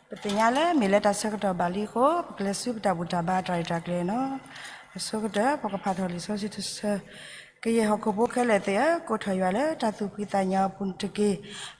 ပသ့ၣ်ညါလၢမ့ၢ်လၢတၢ်ဆၢကတီၢ်ဘၣ်လံအဃိ ပကလဲၤဆူပတၢ်ဘူၣ်တၢ်ဘါတၢ်ရဲၣ်တၢ်ကျဲၤနီၤ. အဆိကတၢၢ် ပကဖးထီၣ်လံာ်စီဆှံတဆၢ, ကယဲၢ်ဟီၣ်ခိၣ်ဖိခဲလၢာ်သ့ၣ်ဧၢ, ကိးထီၣ်ယွၤလၢတၢ်သူၣ်ဖှံသးညီအပူၤန့ၣ်တက့ၢ်.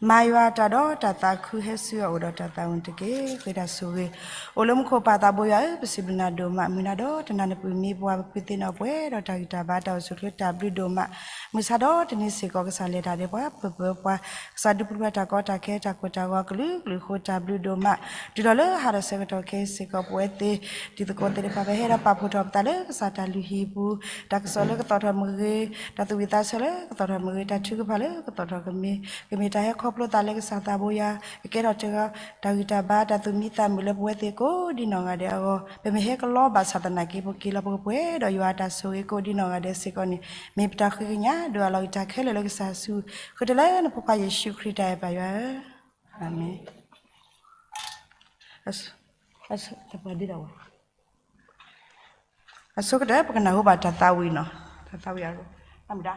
မၤယွၤအတၢ်ဒီးတၢ်သးခု ဟဲဆူအအိၣ်ဒီးတၢ်သးဝံၣ်န့ၣ်တက့ၢ်. ဃ့တၢ်ဆိၣ်ဂ့ၤ အိၣ်လၢမူခိၣ်ပၢ်သးဘိယွၤဧၢ, ပစံးဘျုးနၤဒိၣ်မး, မုၢ်နၤဒီးတနၤနပုၢ်မံပှၤ ပဖုသ့ၣ်နီၣ်ပှဲၤဒီးတၢ်ဂံၢ်တၢ်ဘါ တၢ်အိၣ်ဆူၣ်ချ့ တၢ်ဘျုးဒိၣ်မး, မုၢ်ဆါဒီးတနံၤစ့ၢ်ကီး ကစၢ်လဲၤတၢ်ဒီးပှၤ ပၢၢ်ပၢၢ်ပှၤ, ကစၢ်ဒုးပျုၢ်ပှၤတၢ်ကီတၢ်ခဲ တၢ်ကွဲးတၢ်ဂီၤကလုာ်ကလုာ်အဃိ တၢ်ဘျုးဒိၣ်မး, တုၤလီၤလၢဟါဒီးဆၢကတီၢ်ခဲအံၤစ့ၢ်ကီး ပဝဲသ့ၣ်တံၤသကိးသ့ၣ်တဖၣ် ပဟဲဒီးပာ်ဖှိၣ်ထီၣ်ပသးလၢကစၢ်တၢ်လုၢ်ဟံၣ်ပူၤ, တၢ်ကစီၣ်လၢကသီၣ်ထီၣ်မ့ၢ်ဂ့ၤ, တၢ်သူၣ်ဝံၣ်သးဆၢလၢကသီၣ်ထီၣ်မ့ၢ်ဂ့ၤ, တၢ်ထုကဖၣ်လၢကသီၣ်ထီၣ်ကမ့ၢ်, ကမ့ၢ်တၢ်ဟဲခီဖျိသးလၢကစၢ်သးဘိယွၤ ကကဲထီၣ်တဂၤ တၢ်ဂံၢ်တၢ်ဘါ တၢ်သူၣ်မံသးမုာ်လၢပဝဲသ့ၣ်ကိးဒ်နီၢ်ဂၤဒဲးအဂီၢ်, ပမ့ၢ်ဟဲကလီဘၣ်ဆၣ်သနာ်က့ ပက့ၤလီၤပကပှဲၤဒီးယွၤအတၢ်ဆိၣ်ဂ့ၤကိးဒ်နီၢ်ဂၤဒဲးစ့ၢ်ကီးန့ၣ် မ့ၢ်ပတၢ်ဃ့ကညး ဒိးအလီၤက့ၤတၢ်ခဲလၢာ်လၢကစၢ်စု ဃုာ်တၢ်လၢနဖိခွါယ့ၣ်ၡူးခရံာ်တၢ်အဲၣ်ပၢ်ယွၤဧၢ, အၤမ့ၣ်. အဆိကတၢၢ် ပကနၢ်ဟူဘၣ်တၢ်သးဝံၣ်နီၤ, တၢ်သးဝံၣ်အရူ, အမုၢ်ဒါ.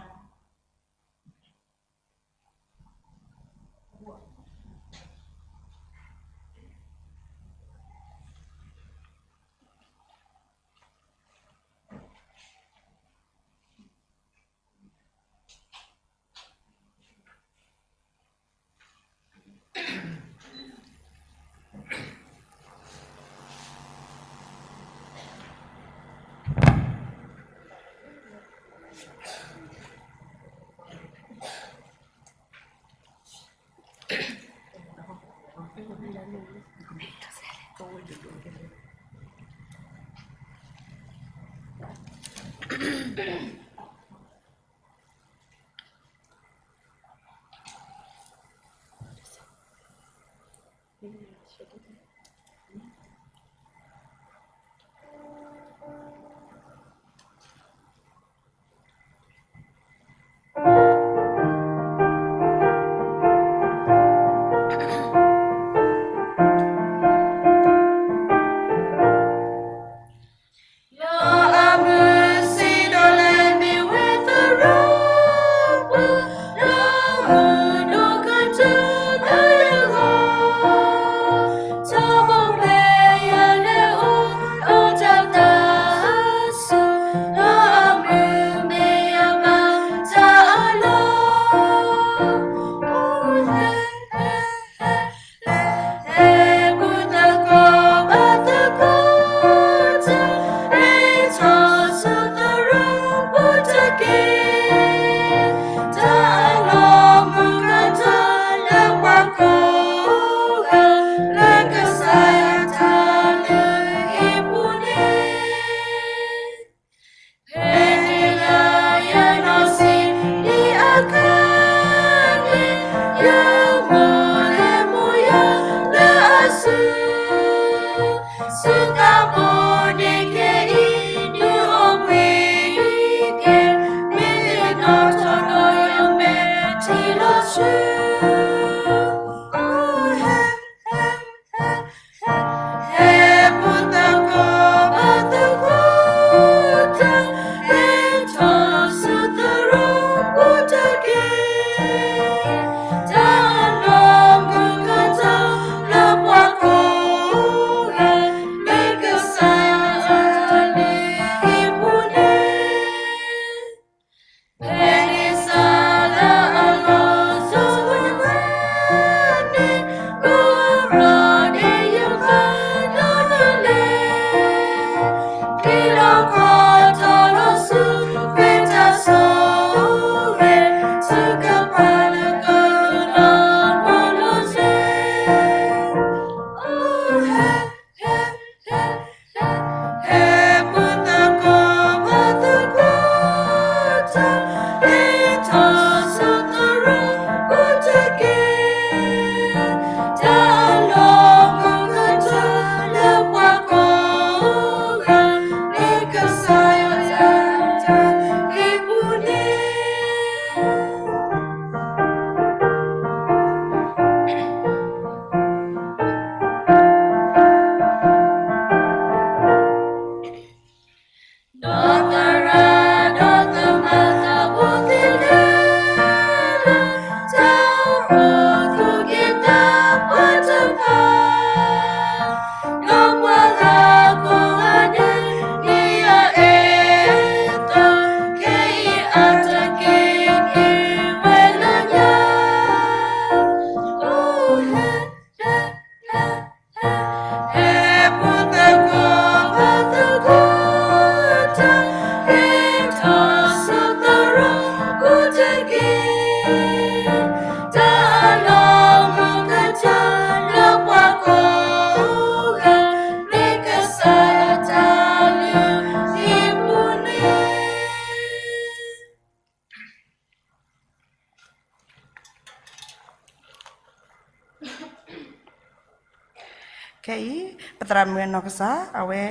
ခဲအံၤ ပသရၣ်မုၣ်အနီၢ်ကစၢ် အဝဲ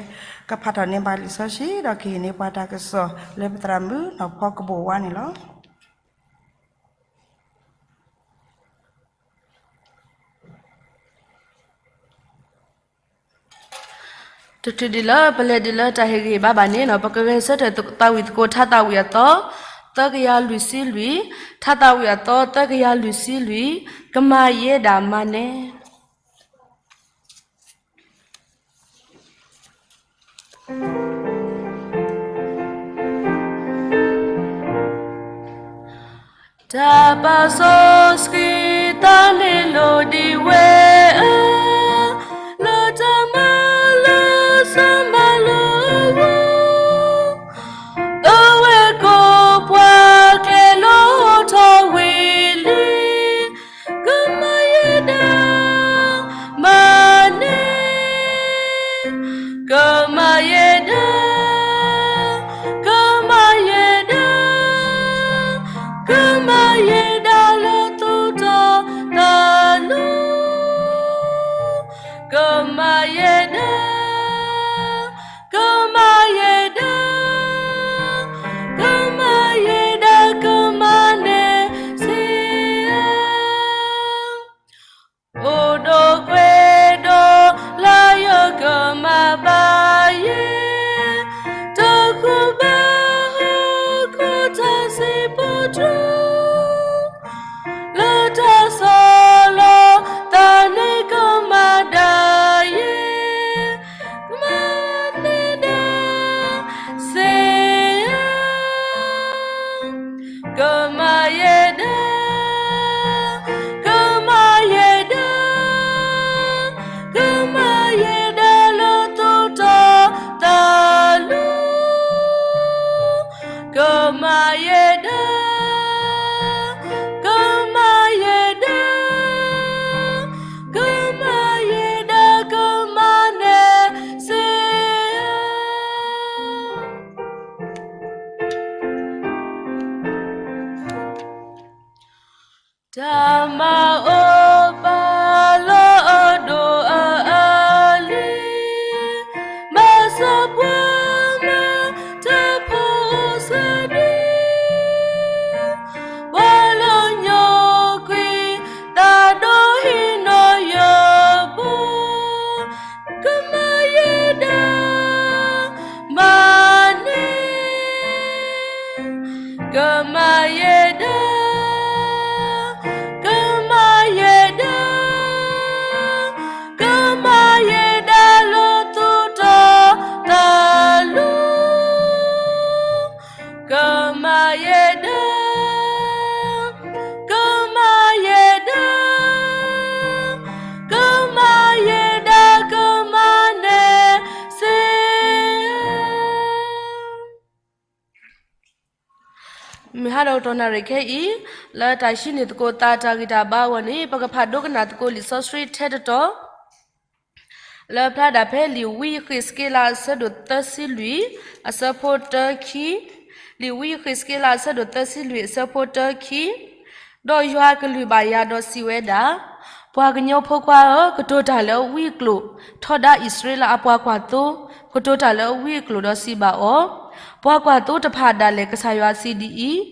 ကဖးထီၣ်န့ၢ်ဘၣ်လံာ်စီဆှံ ဒီးကဟ့ၣ်န့ၢ်ပှၤတၢ်ကစီၣ်လၢပသရၣ်မုၣ်နီၢ်ဖီကဘိၣ်ဝါန့ၣ်လီၤ. တချုးဒံးလၢပလဲၤဒံးလၢတၢ်ဟ့ၣ်ဂံၢ်ဟ့ၣ်ဘါဘၣ်န့ၣ် ပကဂဲၤဆၢထၢၣ်သးဝံၣ်သကိး ထါသးဝံၣ်အသီ သၢကယၤလွံၢ်ဆံလွံၢ်, ထါသးဝံၣ်အသီ သၢကယၤလွံၢ်ဆံလွံၢ်, ကမၤယဲဒၣ်မၤနၢၤ တၢ်ပာ်စီဆှံသးန့ၣ်လိၣ်ဒံးဝဲဧၢ, လၢတၢ်မၤလၢစၢၤမၤလၢဝဲ, အဝဲကိးပှၤကျဲၤလီၤထီၣ်ဝံၤလံ ကမၤယဲဒၣ် မၤနၢၤ, ကမၤယဲဒၣ်, ကမၤယဲဒၣ်, ကမၤယဲဒၣ်လၢသူၣ်တီသးလိၤ, ကမၤယဲဒၣ် ကမၤယဲဒၣ်, ကမၤယဲဒၣ် ကမၤနၢၤစ့ဧါ, အိၣ်ဒီးကွဲးဒီးလၢယကမၤဘၣ်ယဲ, တဃုဘၣ်ဟီၣ်ခိၣ်တၢ်စံးပတြၢၤ လၢတၢ်ဆီၣ်လီၤသးန့ၣ် ကမၤဒၣ်ယဲ, ကမၤနၢၤဒၣ်စ့ဧါ, ကမၤယဲဒၣ်, ကမၤယဲဒၣ်, ကမၤယဲဒၣ်လၢသူၣ်တီသးလိၤ ကမၤယဲဒၣ်, ကမၤယဲဒၣ်, ကမၤယဲဒၣ် ကမၤနၢၤစ့ဧါ. တၢ်မၤအိၣ်ပာ်လီၤအဒိၣ်အအါလံ, ဘၣ်ဆၣ်ပှၤမၤတၢ်ဖိအိၣ်စ့ၢ်ကီး, ပှၤလၢညိကွံာ်သးဒီးဟံးန့ၢ်ယွၤဘိ, ကမၤယဲဒၣ် မၤနၢၤ, ကမၤယဲဒၣ်, ကမၤယဲဒၣ်, ကမၤယဲဒၣ်လၢသူၣ်တီသးလိၤ, ကမၤယဲဒၣ်, ကမၤယဲဒၣ်, ကမၤယဲဒၣ် ကမၤနၢၤစ့ဧါ. မုၢ်ဟါဒီးကတီၢ်နၣ်ရံၣ်ခဲအံၤ, လၢတၢ်ဟံးန့ၢ်သကိးသးတၢ်ဂံၢ်တၢ်ဘါအဂီၢ်န့ၣ် ပကဖးဒိကနၣ်သကိးလံာ်စီဆှံထဲတတီၤ လၢဖျါဒၣ်ဖဲလံာ်ဝံဃ့းစက့လးအဆၢဒိၣ်သၢဆံလွံၢ် အဆၢဖိတၢခံ, လံာ်ဝံဃ့းစက့လးအဆၢဒိၣ်သၢဆံလွံၢ်အဆၢဖိတၢခံ, ဒီးယွၤကလုၢ်ဘၣ်ယၤဒီးစံးဝဲဒၣ်, ပှၤကညီဖိခွါဧၢ, ကတိၤတၢ်လၢအဝံအကျိာ်, ထီဒါအံၣ်စရ့လးအပှၤကွၢ်သိ, ကတိၤတၢ်လၢအဝံအကျိာ်ဒီးစံးဘၣ်အီၤ, ပှၤကွၢ်သိတဖၣ်ဒၣ်လဲာ် ကစၢ်ယွၤစံးဒ်အံၤ,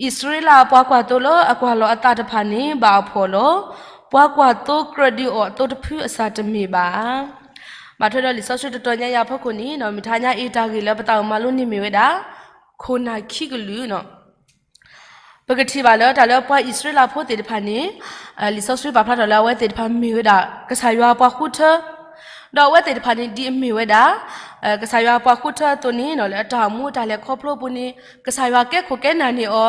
အံၣ်စရ့လးအပှၤကွၢ်သိလၢအကွၢ်လီၤအသးတဖၣ်န့ၣ် ဘၣ်အဖှီၣ်လီၤ. ပှၤကွၢ်သိကြၢးဒုးအီၤအသိတဖုအစၢ်တမ့ၢ်ဘၣ်. ဘၣ်ထွဲဒီးလံာ်စီဆှံတတီၤညါအံၤအဖီခိၣ်န့ၣ် မုၢ်ဟါညါအံၤတၢ်ဂ့ၢ်လၢပသးအိၣ်မၤလိန့ၢ်မ့ၢ်ဝဲဒၣ် ခိၣ်နၢ်ခံကလုာ် ပကထံၣ်ဘၣ်လၢတၢ်လၢပှၤအံၣ်စရ့လးဖိသ့ၣ်တဖၣ်န့ၣ် လံာ်စီဆှံပာ်ဖျါထီၣ်လၢအဝဲသ့ၣ်တဖၣ်မ့ၢ်ဝဲဒၣ် ကစၢ်ယွၤအပှၤဃုထၢ, ဒီးအဝဲသ့ၣ်တဖၣ်န့ၣ်ဒ်အမ့ၢ်ဝဲဒၣ် ကစၢ်ယွၤအပှၤဃုထၢအသိးန့ၣ် လၢအတၢ်အိၣ်မူတၢ်လဲၤခီဖျိအပူၤန့ၣ် ကစၢ်ယွၤကဲခိၣ်ကဲနၢ်န့ၢ်အီၤ,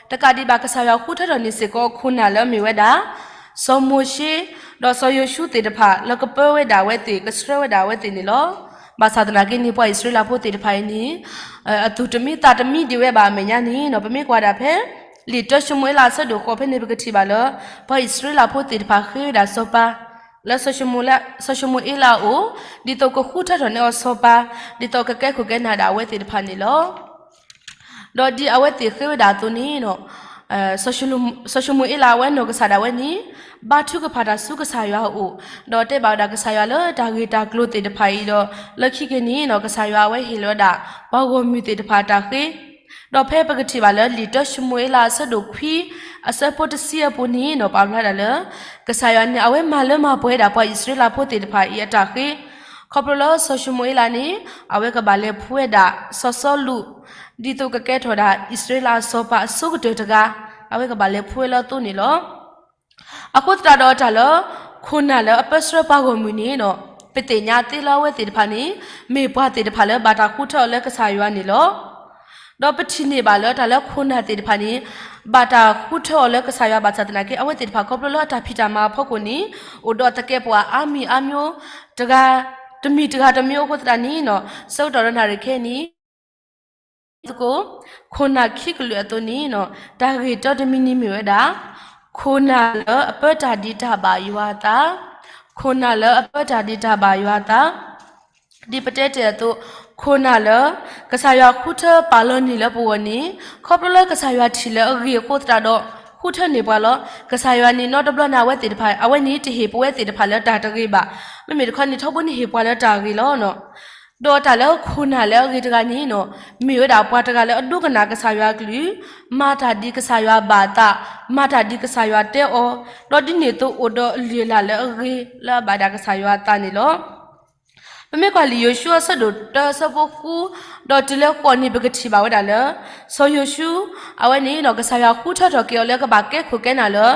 တကးဒံးဘၣ်ကစၢ်ယွၤဃုထၢထီၣ်န့ၢ်စ့ၢ်ကီးအခိၣ်နၢ်လၢအမ့ၢ်ဝဲဒၣ် စီၤမိၤၡ့ ဒီးစီၤယိၤၡူသ့ၣ်တဖၣ် လၢကပၢဝဲဒၣ်အဝဲသ့ၣ် ကဆှၢဝဲဒၣ်အဝဲသ့ၣ်န့ၣ်လီၤ. ဘၣ်ဆၣ်သနာ်က့န့ၣ် ပှၤအံၣ်စရ့လးဖိသ့ၣ်တဖၣ်အံၤန့ၣ် အသူၣ်တမံသးတမံဒံးဝဲဘၣ်အမဲာ်ညါန့ၣ် ပမ့ၢ်ကွၢ်ဒၣ်ဖဲ လံာ်တၢၡမူၤအ့လးအဆၢဒိၣ်ဃိးဖဲန့ၣ် ပကထံၣ်ဘၣ်လၢ ပှၤအံၣ်စရ့လးဖိသ့ၣ်တဖၣ်ဃ့ဝဲဒၣ်စီၤပၤ လၢစီၤၡမူၤအ့လးအအိၣ် ဒ်သိးကဃုထၢထီၣ်န့ၢ်အီၤစီၤပၤ ဒ်သိးကကဲခိၣ်ကဲနၢ်ဒၣ်အဝဲသ့ၣ်တဖၣ်န့ၣ်လီၤ. ဒီးဒ်အဝဲသ့ၣ်ဃ့ဝဲဒၣ်အသိးန့ၣ် စီၤၡမူၤအ့လးအဝဲနီၢ်ကစၢ်ဒၣ်ဝဲန့ၣ် ဘါထုကဖၣ်တၢ်ဆူကစၢ်ယွၤအအိၣ်, ဒီးတဲဘၣ်ဝဲဒၣ်ကစၢ်ယွၤလၢတၢ်ဂ့ၢ်တၢ်ကျိၤသ့ၣ်တဖၣ်အံၤဒီး လၢခံက့ၤန့ၣ်နီၢ် ကစၢ်ယွၤအဝဲဟ့ၣ်လီၤဝဲဒၣ် ပှၤဂီၢ်မုၢ်သ့ၣ်တဖၣ်တၢ်ဃ့, ဒီးဖဲပကထံၣ်ဘၣ်လၢလံာ်တၢၡမူၤအ့လးအဆၢဒိၣ်ခွံ အဆၢဖိတဆံအပူၤန့ၣ်နီၢ် ပာ်ဖျါဒၣ်လၢ ကစၢ်ယွၤန့ၣ် အဝဲမၤလၢမၤပှဲၤဝဲဒၣ်ပှၤအံၣ်စရ့လးဖိသ့ၣ်တဖၣ်အံၤအတၢ်ဃ့, ခီဖျိလၢစီၤၡမူၤအ့လးန့ၣ် အဝဲကဘၣ်လဲၤဖှူဝဲဒၣ်စီၤစီလူး ဒ်သိးကကဲထီၣ်ဒၣ်အံၣ်စရ့လးအစီၤပၤအဆိကတၢၢ်တဂၤ, အဝဲကဘၣ်လဲၤဖှူဝဲလၢအသိးန့ၣ်လီၤ. အဃိသတးဒီးတၢ်လၢ ခိၣ်နၢ်လၢအပၢဆှၢပှၤဂီၢ်မုၢ်န့ၣ်နီၢ် ပသ့ၣ်ညါသ့လၢအဝဲသ့ၣ်တဖၣ်န့ၣ် မ့ၢ်ပှၤသ့ၣ်တဖၣ်လၢဘၣ်တၢ်ဃုထၢအီၤလၢကစၢ်ယွၤန့ၣ်လီၤ. ဒီးပထံၣ်န့ၢ်ဘၣ်လၢတၢ်လၢခိၣ်နၢ်သ့ၣ်တဖၣ်န့ၣ် ဘၣ်တၢ်ဃုထၢအီၤလၢကစၢ်ယွၤဘၣ်ဆၣ်သနာ်က့ အဝဲသ့ၣ်တဖၣ်ခီဖျိလၢအတၢ်ဖံးတၢ်မၤအဖီခိၣ်န့ၣ် အိၣ်ဒီးသကဲးပဝးအါမံၤအါမံၤ တဂၤ တမံၤတဂၤတမံၤအဃိသတးန့ၣ်နီၢ် ဆၢကတီၢ်ဒီးနၣ်ရံၣ်ခဲအံၤန့ၣ် သကိး ခိၣ်နၢ်ခံကလုာ်အသိးန့ၣ်နီၢ် တၢ်ဂ့ၢ်တၢတမံၤန့ၣ်မ့ၢ်ဝဲဒၣ် ခိၣ်နၢ်လၢအပၢတၢ်ဒံးတၢ်ဘၣ်ယွၤအသး, ခိၣ်နၢ်လၢအပၢတၢ်ဒံးတၢ်ဘၣ်ယွၤအသး ဒ်ပတဲတ့ၢ်အသိး ခိၣ်နၢ်လၢ ကစၢ်ယွၤဃုထၢပာ်လီၤန့ၢ်လၢပဂီၢ်န့ၣ် ခီဖျိလၢကစၢ်ယွၤထံၣ်လၢအဂ့ၤအဃိသတးဒီး ဃုထၢန့ၢ်ပှၤလီၤ. ကစၢ်ယွၤန့ၣ်နီတဘျီန့ၣ် အဝဲသ့ၣ်တဖၣ် အဝဲန့ၣ်တဟ့ၣ်ပဝဲသ့ၣ်တဖၣ်လၢတၢ်တဂ့ၤဘၣ်. မ့မ့ၢ်တခီန့ၣ် ထီဘိန့ၣ်ဟ့ၣ်ပှၤလၢတၢ်ဂ့ၤလီၤ. ဒီးတၢ်လၢခိၣ်နၢ်လၢအဂ့ၤတဂၤန့ၣ်နီၢ် မ့ၢ်ဝဲဒၣ်ပှၤတဂၤလၢအဒိကနၣ်ကစၢ်ယွၤအကလုၢ်, မၤတၢ်ဒ်ကစၢ်ယွၤဘၣ်အသး, မၤတၢ်ဒ်ကစၢ်ယွၤတဲအီၤ, ဒီးဒ်န့ၣ်အသိးအိၣ်ဒီးအလုၢ်အလၢ်လၢအဂ့ၤလၢအဘၣ်ဒၣ်ကစၢ်ယွၤအသးန့ၣ်လီၤ. ပမ့ၢ်ကွၢ်လံာ်ယိၤၡူအဆၢဒိၣ်တၢအဆၢဖိဃု ဒီးတုၤလၢဃိးန့ၣ် ပကထံၣ်ဘၣ်ဝဲဒၣ်လၢ စီၤယိၤၡူ အဝဲန့ၣ်နီၢ် ကစၢ်ယွၤဃုထၢထီၣ်က့ၤအီၤလၢကဘၣ်ကဲခိၣ်ကဲနၢ်လၢ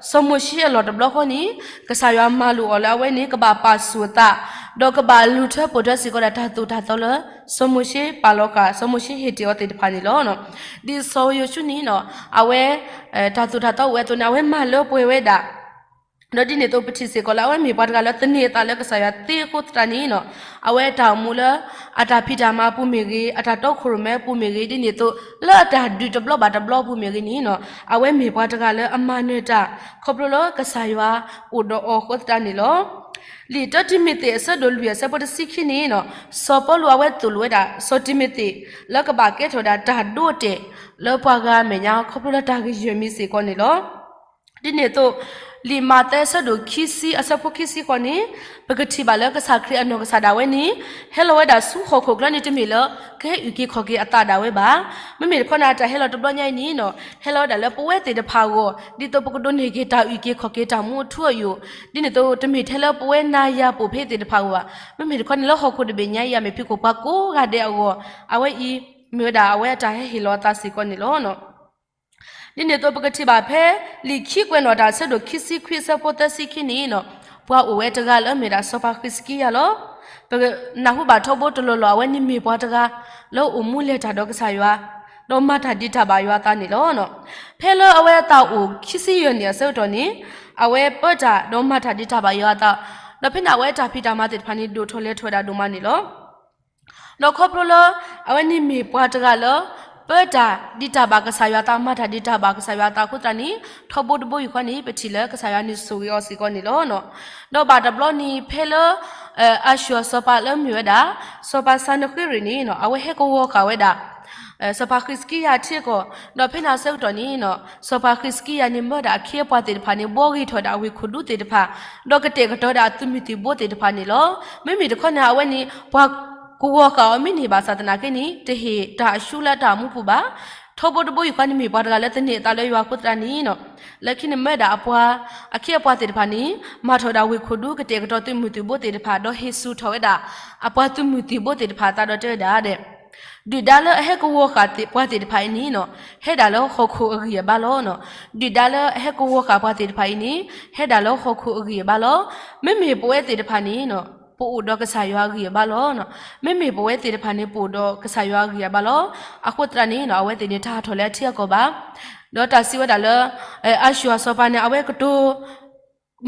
စီၤမိၤၡ့အလီၢ်တဘျီဃီန့ၣ် ကစၢ်ယွၤမၤလိာ်အီၤလၢအဝဲန့ၣ် ကဘၣ်ပာ်ဆူၣ်အသး ဒီးကဘၣ်လူၤထၢပိာ်ထွဲစ့ၢ်ကီးဒၣ်တၢ်သိၣ်တၢ်သီလၢ စီၤမိၤၡ့ပာ်လီၤဃာ် စီၤမိၤၡ့ဟ့ၣ်တ့ၢ်အီၤသ့ၣ်တဖၣ်န့ၣ်လီၤ. ဒ်စီၤယိၤၡူန့ၣ်နီၤ အဝဲ တၢ်သိၣ်တၢ်သီအိၣ်ဝဲအသိးန့ၣ် အဝဲမၤလၢပှဲၤဝဲဒၣ် ဒီးဒ်န့ၣ်အသိးပထံၣ်စ့ၢ်ကီးလၢ အဝဲမ့ၢ်ပှၤတဂၤလၢသန့ၤအသးလၢကစၢ်ယွၤသ့အဃိသတးန့ၣ်နီၤ အဝဲတၢ်အိၣ်မူလၢ အတၢ်ဖံးတၢ်မၤအပူၤမ့ၢ်ဂ့ၤ, အတၢ်တီခိၣ်ရိၣ်မဲအပူၤမ့ၢ်ဂ့ၤ, ဒ်န့ၣ်အသိး လၢအတၢ်ဒုးတဘျီဘၣ်တဘျီအပူၤမ့ၢ်ဂ့ၤန့ၣ်နီၤ အဝဲမ့ၢ်ပှၤတဂၤလၢအမၤနၢၤတၢ် ခီဖျိလၢကစၢ်ယွၤအိၣ်ဒီးအီၤအဃိသတးန့ၣ်လီၤ. လံာ်တၢတံၤမသ့းအဆၢဒိၣ်လွံၢ်အဆၢဖိတဆံခံန့ၣ်နီၤ စီၤပီလူးအဝဲသိၣ်လိဝဲဒၣ် စီၤတံၤမသ့း လၢကဘၣ်ကဲထီၣ်ဝဲဒၣ်တၢ်ဒိအတဲာ် လၢပှၤဂၤအမဲာ်ညါ ခီဖျိလၢတၢ်ဂ့ၢ်ယဲၢ်မံၤစ့ၢ်ကီးန့ၣ်လီၤ. ဒ်န့ၣ်အသိး လံာ်မးသဲအဆၢဒိၣ်ခံဆံအဆၢဖိခံဆံဃိးန့ၣ် ပကထံၣ်ဘၣ်လၢကစၢ်ခရံာ်အနီၢ်ကစၢ်ဒၣ်ဝဲန့ၣ် ဟဲလီၤဝဲဒၣ်ဆူဟီၣ်ခိၣ်ချၢန့ၣ်တမ့ၢ်လၢ ကဟဲအုၣ်က့ၤခီၣ်က့ၤအသးဒၣ်ဝဲဘၣ်. မ့မ့ၢ်တခီန့ၣ် အတၢ်ဟဲလီၤတဘျီညါအံၤန့ၣ်နီၤ ဟဲလီၤဝဲဒၣ်လၢပဝဲသ့ၣ်တဖၣ်အဂီၢ် ဒ်သိးပကဒိးန့ၢ်က့ၤတၢ်အုၣ်က့ၤခီၣ်က့ၤတၢ်မူအထူအယိာ် ဒ်န့ၣ်အသိး တမ့ၢ်ထဲလၢပဝဲနၤယၤပိာ်ဖဲသ့ၣ်တဖၣ်အဂီၢ်ဘၣ်. မ့မ့ၢ်တခီန့ၣ်လၢဟီၣ်ခိၣ်တဘ့ၣ်ညါအံၤ အမ့ၢ်ဖံးခိၣ်ပှၤကိးဂၤဒဲးအဂီၢ် အဝဲအံၤ မ့ၢ်ဝဲဒၣ်အဝဲအတၢ်ဟဲဟ့ၣ်လီၤအသးစ့ၢ်ကီးန့ၣ်လီၤ. ဒ်န့ၣ်အသိးပကထံၣ်ဘၣ်ဖဲ လံာ်ခံကွဲးနီၣ်တၢ်အဆၢဒိၣ်ခံဆံခွံအဆၢဖိသၢဆံခံန့ၣ်နီၤ ပှၤအိၣ်ဝဲတဂၤလၢအမ့ၢ်ဒၣ်စီၤပၤဃံးစကံယၤလီၤ. ပနၢ်ဟူဘၣ်ထီဘိတလီၢ်လီၢ် အဝဲန့ၣ်မ့ၢ်ပှၤတဂၤ လၢအိၣ်မူလဲၤတၢ်ဒီးကစၢ်ယွၤ ဒီးမၤတၢ်ဒံးတၢ်ဘၣ်ယွၤအသးန့ၣ်လီၤ. ဖဲလၢအဝဲအသးအိၣ်ခံဆံယဲၢ်နံၣ်အဆၢကတီၢ်န့ၣ် အဝဲပၢတၢ်ဒီးမၤတၢ်ဒံးတၢ်ဘၣ်ယွၤအသး ဒီးဖဲန့ၣ်အဝဲတၢ်ဖံးတၢ်မၤသ့ၣ်တဖၣ်န့ၣ် ဒိၣ်ထီၣ်လဲၤထီၣ်ဝဲဒၣ်ဒိၣ်မးန့ၣ်လီၤ. ဒီးခီဖျိလၢ အဝဲန့ၣ်မ့ၢ်ပှၤတဂၤလၢ ပၢတၢ်ဒံးတၢ်ဘၣ်ကစၢ်ယွၤအသး မၤတၢ်ဒံးတၢ်ဘၣ်ကစၢ်ယွၤအသးအဃိသတးန့ၣ် ထီဘိတဘိယူၢ်ဃီန့ၣ် ပထံၣ်လၢကစၢ်ယွၤန့ၣ်ဆိၣ်ဂ့ၤအီၤစ့ၢ်ကီးန့ၣ်လီၤ. ဒီးဘၣ်တဘျီန့ၣ် ဖဲလၢ အၤၡူၣ်အစီၤပၤလၢမ့ၢ်ဝဲဒၣ် စီၤပၤစၤနဃ့ရံာ်န့ၣ် အဝဲဟဲကဝီၤဃာ်ဝဲဒၣ် စီၤပၤဃံးစကံယၤထံအကီၢ် ဒီးဖဲန့ၣ်အဆၢကတီၢ်န့ၣ် စီၤပၤဃံးစကံယၤန့ၣ် မၢဒၣ်အခ့အပှၤသ့ၣ်တဖၣ်န့ၣ် ဘှီဂ့ၤထီၣ်ဝဲဒၣ်အဝ့ၢ်ခိၣ်ဒူသ့ၣ်တဖၣ် ဒီးကတဲာ်ကတီၤဝဲဒၣ်အသုးမုၢ်သံၣ်ဘိသ့ၣ်တဖၣ်န့ၣ်လီၤ. မ့မ့ၢ်တခီန့ၣ် အဝဲန့ၣ် ပှၤကဝီၤဃာ်အီၤမ့ၢ်န့ၢ်ဘၣ်ဆၣ်သနာ်က့န့ၣ် တဟ့ၣ်တၢ်အရှုံးလၢတၢ်အိၣ်မူပူၤဘၣ်. ထီဘိတဘိယူၢ်ဃီန့ၣ် မ့ၢ်ပှၤတဂၤလၢသန့ၤအသးလၢယွၤအဃိသတးန့ၣ် လၢခံန့ၣ်မၢဒၣ်အပှၤ အခ့အပှၤသ့ၣ်တဖၣ်န့ၣ် မၤထီၣ်ဝဲဒၣ်ဝ့ၢ်ခိၣ်ဒူ ကတဲာ်ကတီၤသုးမုၢ်သံၣ်ဘိသ့ၣ်တဖၣ် ဒီးဟ့ၣ်ဆူၣ်ထီၣ်ဝဲဒၣ် အပှၤသုးမုၢ်သံၣ်ဘိသ့ၣ်တဖၣ်အသးဒီးတဲဝဲဒၣ်ဒဲး ဒုၣ်ဒါလၢအဟဲကဝီၤဃာ်ပှၤသ့ၣ်တဖၣ်အံၤန့ၣ် ဟဲဒၣ်လၢဟီၣ်ခိၣ်အဂံၢ်အဘါလီၤ. ဒုၣ်ဒါလၢအဟဲကဝီၤဃာ်ပှၤသ့ၣ်တဖၣ်အံၤန့ၣ် ဟဲဒၣ်လၢဟီၣ်ခိၣ်အဂံၢ်အဘါလီၤ. မ့မ့ၢ်ပဝဲသ့ၣ်တဖၣ်န့ၣ် ပအိၣ်ဒီးကစၢ်ယွၤအဂံၢ်အဘါလီၤ. မ့မ့ၢ်ပဝဲသ့ၣ်တဖၣ်န့ၣ် ပအိၣ်ဒီးကစၢ်ယွၤအဂံၢ်အဘါလီၤ. အဃိသတးန့ၣ် အဝဲသ့ၣ်န့ၣ် တဟးထီၣ်လၢအထံအကီၢ်ဘၣ်. ဒီးတၢ်စံးဝဲဒၣ်လၢ အၤၡူၣ်အစီၤပၤန့ၣ် အဝဲကတိၤ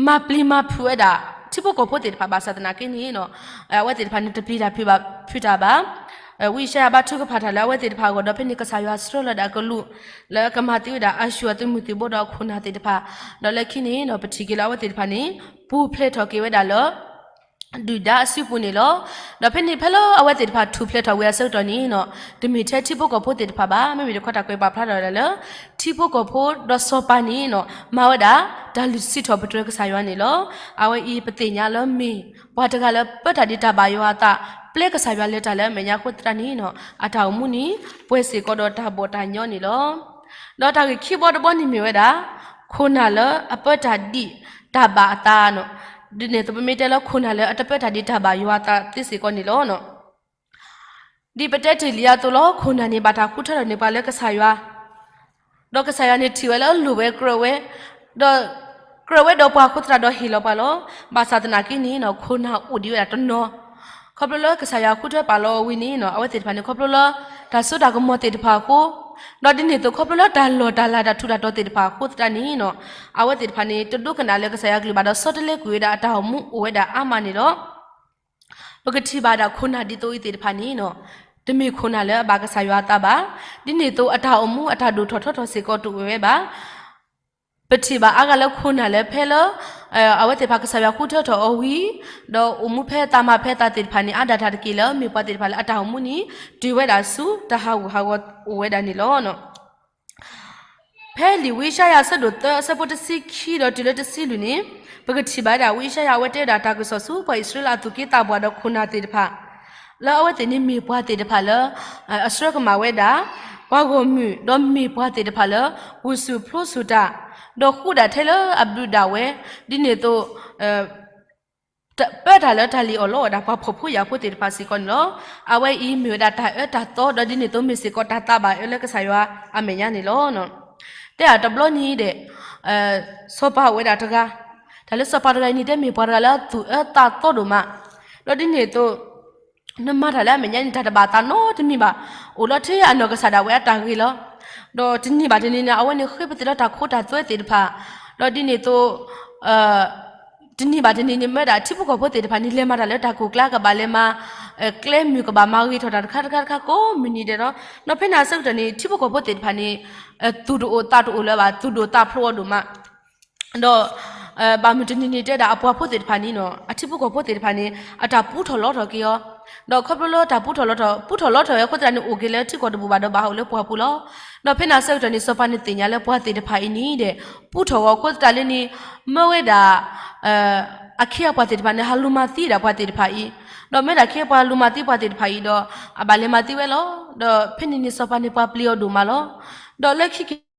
မၤပျံၤမၤဖုးဝဲဒၣ် ထံဖိကီၢ်ဖိသ့ၣ်တဖၣ်ဘၣ်ဆၣ်သနာ်က့န့ၣ် အဝဲသ့ၣ်တဖၣ်န့ၣ် တပျံၤတၢ်ဖုးဘၣ် ဖုးတၢ်ဘၣ်. ဝံယၡါယၤဘါထုကဖၣ်တၢ်လၢအဝဲသ့ၣ်တဖၣ်အဂီၢ် ဒီးဖဲန့ၣ်ကစၢ်ယွၤဆှၢလီၤဒၣ်အကလူး လၢအကမၤသံဝဲဒၣ်အၤၡူၣ်အသုးမုၢ်သံၣ်ဘိဒီးအခိၣ်နၢ်သ့ၣ်တဖၣ်, ဒီးလၢခံန့ၣ် ပထံၣ်က့ၤလၢအဝဲသ့ၣ်တဖၣ်န့ၣ် ပူၤဖျဲးထီၣ်က့ၤဝဲဒၣ်လၢ ဒုၣ်ဒါအစုပူၤန့ၣ်လီၤ. ဒီးဖဲန့ၣ်ဖဲလၢအဝဲသ့ၣ်တဖၣ်ထူၣ်ဖျဲးထီၣ်ဝံၤအဆၢကတီၢ်န့ၣ်နီၤ, တမ့ၢ်ထဲထံဖိကီၢ်ဖိသ့ၣ်တဖၣ်ဘၣ်, မ့မ့ၢ်တခီတၢ်ကွဲးပာ်ဖျါထီၣ်ဝဲဒၣ်လၢ ထံဖိကီၢ်ဖိဒီးစီၤပၤန့ၣ်နီၤ မၤဝဲဒၣ် တၢ်လုၢ်စံးထီၣ်ပတြၢၤကစၢ်ယွၤန့ၣ်လီၤ. အဝဲအံၤပသ့ၣ်ညါလၢမ့ၢ် ပှၤတဂၤလၢပၢတၢ်ဒံးတၢ်ဘၣ်ယွၤအသး, ပျဲကစၢ်ယွၤလဲၤတၢ်လၢအမဲာ်ညါအဃိသတးန့ၣ်နီၤ, အတၢ်အိၣ်မူန့ၣ် ပှဲၤစ့ၢ်ကီးဒီးတၢ်ဘီၣ်တၢ်ညီန့ၣ်လီၤ. ဒီးတၢ်ဂ့ၢ်ခံဘီတဘီန့ၣ်မ့ၢ်ဝဲဒၣ် ခိၣ်နၢ်လၢအပၢတၢ်ဒံးတၢ်ဘၣ်အသးနီၤ, ဒ်န့ၣ်သိးပမ့ၢ်တဲလၢ ခိၣ်နၢ်လၢအတပၢတၢ်ဒံးတၢ်ဘၣ်ယွၤအသးသ့စ့ၢ်ကီးန့ၣ်လီၤ. ဒ်ပတဲတ့ၢ်လံအသိးလီၤ, ခိၣ်နၢ်န့ၣ် ဘၣ်တၢ်ဃုထၢထီၣ်န့ၢ်ပှၤလၢကစၢ်ယွၤ, ဒီးကစၢ်ယွၤန့ၣ်ထံၣ်ဝဲလၢအလိၣ်ဝဲ ကြၢးဝဲ, ဒီးကြၢးဝဲဒီးပှၤအဃိသတးဒီးဟ့ၣ်လီၤပှၤလီၤ. ဘၣ်ဆၣ်သနာ်က့န့ၣ်နီၤ, ခိၣ်နၢ်အိၣ်ဒံးဝဲဒၣ်တနီၤ, ခီဖျိလၢကစၢ်ယွၤဃုထၢပာ်လီၤအီၤဝံၤန့ၣ်နီၤ, အဝဲသ့ၣ်တဖၣ်န့ၣ် ခီဖျိလၢ တၢ်စိတၢ်ကမီၤသ့ၣ်တဖၣ်အဃိ, ဒီးဒ်န့ၣ်အသိးခီဖျိလၢတၢ်လီၢ်တၢ်လၤတၢ်ထူးတၢ်တီၤသ့ၣ်တဖၣ်အဃိသတးန့ၣ်နီၤ, အဝဲသ့ၣ်တဖၣ်န့ၣ် တဒိကနၣ်လၢကစၢ်ယွၤကလုၢ်ဘၣ်ဒီး ဆီတလဲကွံာ်ဝဲဒၣ်အတၢ်အိၣ်မူအိၣ်ဝဲဒၣ်အါမးန့ၣ်လီၤ. ပကထံၣ်ဘၣ်ဒၣ်ခိၣ်နၢ်ဒ်သိးအံၤသ့ၣ်တဖၣ်န့ၣ်နီၤ, တမ့ၢ်ခိၣ်နၢ်လၢအဘၣ်ကစၢ်ယွၤအသးဘၣ်. ဒ်န့ၣ်အသိးအတၢ်အိၣ်မူအတၢ်ဒိၣ်ထီၣ်ထီထီၣ်စ့ၢ်ကီးတအိၣ်ဝဲဘၣ်. ပထံၣ်ဘၣ်အါဂၤလၢခိၣ်နၢ်လၢဖဲလၢ အဝဲသ့ၣ်တဖၣ်ကစၢ်ယွၤဃုထၢထီၣ်အီၤဝံၤ, ဒီးအိၣ်မူဖဲသးမၤဖဲသးသ့ၣ်တဖၣ်န့ၣ် အါဒၣ်တၢ်တက့ၢ်လၢ မ့ၢ်ပှၤသ့ၣ်တဖၣ်လၢအတၢ်အိၣ်မူန့ၣ် တုၤဝဲဒၣ်ဆူတၢ်ဟးဂူာ်ဟးဂီၤအိၣ်ဝဲဒၣ်န့ၣ်လီၤ. ဖဲလံာ်ဝံယၡါယၤအဆၢဒိၣ်သၢအဆၢဖိတဆံခံဒီးတုၤလၢတဆံလွံၢ်န့ၣ်, ပကထံၣ်ဘၣ်ဝဲဒၣ် ဝံယၡါယၤအဝဲတဲဝဲဒၣ်တၢ်ကစီၣ်ဆူပှၤအံၣ်စရ့လးအသူၣ်က့သးပှၢ်ဒီးခိၣ်နၢ်သ့ၣ်တဖၣ်, လၢအဝဲသ့ၣ်န့ၣ်မ့ၢ်ပှၤသ့ၣ်တဖၣ်လၢ အဆှၢကမၣ်ဝဲဒၣ် ပှၤဂီၢ်မုၢ် ဒီးမ့ၢ်ပှၤသ့ၣ်တဖၣ်လၢ ဝူၤစူၤဖျိစူၤတၢ်, ဒီးဃူဒၣ်ထဲလၢအဘျုးဒၣ်ဝဲ, ဒ်န့ၣ်အသိး ပၢတၢ်လၢတၢ်လံၣ်အီၣ်လီအီၣ်ဒၣ်ပှၤဖှီၣ်ဖိယာ်ဖိသ့ၣ်တဖၣ်စ့ၢ်ကီးန့ၣ်လီၤ. အဝဲအံၤမ့ၢ်ဝဲဒၣ်တၢ်အၢတၢ်သီ ဒီးဒ်န့ၣ်အသိးမ့ၢ်စ့ၢ်ကီးတၢ်သးဘၣ်အၢလၢကစၢ်ယွၤအမဲာ်ညါန့ၣ်လီၤ. တဲအတဘျီန့ၣ်ဒီး စီၤပၤအိၣ်ဝဲဒၣ်တဂၤ, တၢ်လၢစီၤပၤတဂၤအံၤန့ၣ်တဲမ့ၢ်ပှၤတဂၤလၢအသူၣ်အၢသးသီဒိၣ်မး, ဒီးဒ်န့ၣ်အသိး နမၤတၢ်လၢအမဲာ်ညါန့ၣ် တၢ်တဘၣ်သးနီတမံၤဘၣ်, အိၣ်လီၤထဲအနီၢ်ကစၢ်ဒၣ်ဝဲအတၢ်ဂ့ၤလီၤ. ဒီးတနံၤဘၣ်တနံၤန့ၣ် အဝဲန့ၣ်ဃ့ပသ့ၣ်လီၤတၢ်ခိတၢ်သွဲသ့ၣ်တဖၣ်, ဒီးဒ်န့ၣ်အသိး တနံၤဘၣ်တနံၤန့ၣ် မ့ၢ်ဝဲဒၣ်ထံဖိကီၢ်ဖိသ့ၣ်တဖၣ်န့ၣ် လဲၤမၤတၢ်လၢတၢ်ကိၢ်ကျါ ကဘၣ်လဲၤမၤ ကျဲမုၢ် ကဘၣ်မၤဂ့ၤထီၣ်တၢ်တခါတခါတခါ ကိးမုၢ်နံၤဒဲးလီၤ. ဒီးဖဲန့ၣ်အဆၢကတီၢ်န့ၣ် ထံဖိကီၢ်ဖိသ့ၣ်တဖၣ်န့ၣ် သူၣ်တအိၣ်သးတအိၣ်လၢၤဘၣ်, သူၣ်ဒိၣ်သးဖျိးအီၤဒိၣ်မး ဒီး ဘၣ်မုၢ်တနံၤန့ၣ် တဲဒၣ်အပှၤဖိသ့ၣ်တဖၣ်န့ၣ်နီၤ, အထံဖိကီၢ်ဖိသ့ၣ်တဖၣ်န့ၣ် အတၢ်ပူထီၣ်လီထီၣ်က့ၤအီၤ, ဒီးခီဖျိလၢတၢ်ပူထီၣ်လီထီၣ် ပူထီၣ်လီထီၣ်ဝဲအဃိသတးန့ၣ် အိၣ်က့ၤလၢထံကီၢ်တဘူၣ်ဘၣ်ဒီးဘၣ်ဟးအိၣ်လၢပှၢ်ပူၤလီၤ. ဒီးဖဲန့ၣ်အဆၢကတီၢ်န့ၣ် စီၤပၤန့ၣ်သ့ၣ်ညါလၢပှၤသ့ၣ်တဖၣ်အံၤန့ၣ်ဒီး ပူထီၣ်ဂီၤအဃိသတးလၢန့ၣ် မ့ၢ်ဝဲဒၣ် အခ့အပှၤသ့ၣ်တဖၣ်န့ၣ် ဟးလူၤမၤသံဒၣ်ပှၤသ့ၣ်တဖၣ်အံၤ, ဒီးမ့ၢ်ဒၣ်အခ့အပှၤလူၤမၤသံပှၤသ့ၣ်တဖၣ်အံၤဒီး အဘၣ်လဲၤမၤသံဝဲလီၤ. ဒီးဖဲန့ၣ်န့ၣ် စီၤပၤန့ၣ် ပှၤပျံၤအီၤဒိၣ်မးလီၤ. ဒီးလၢခံက့ၤ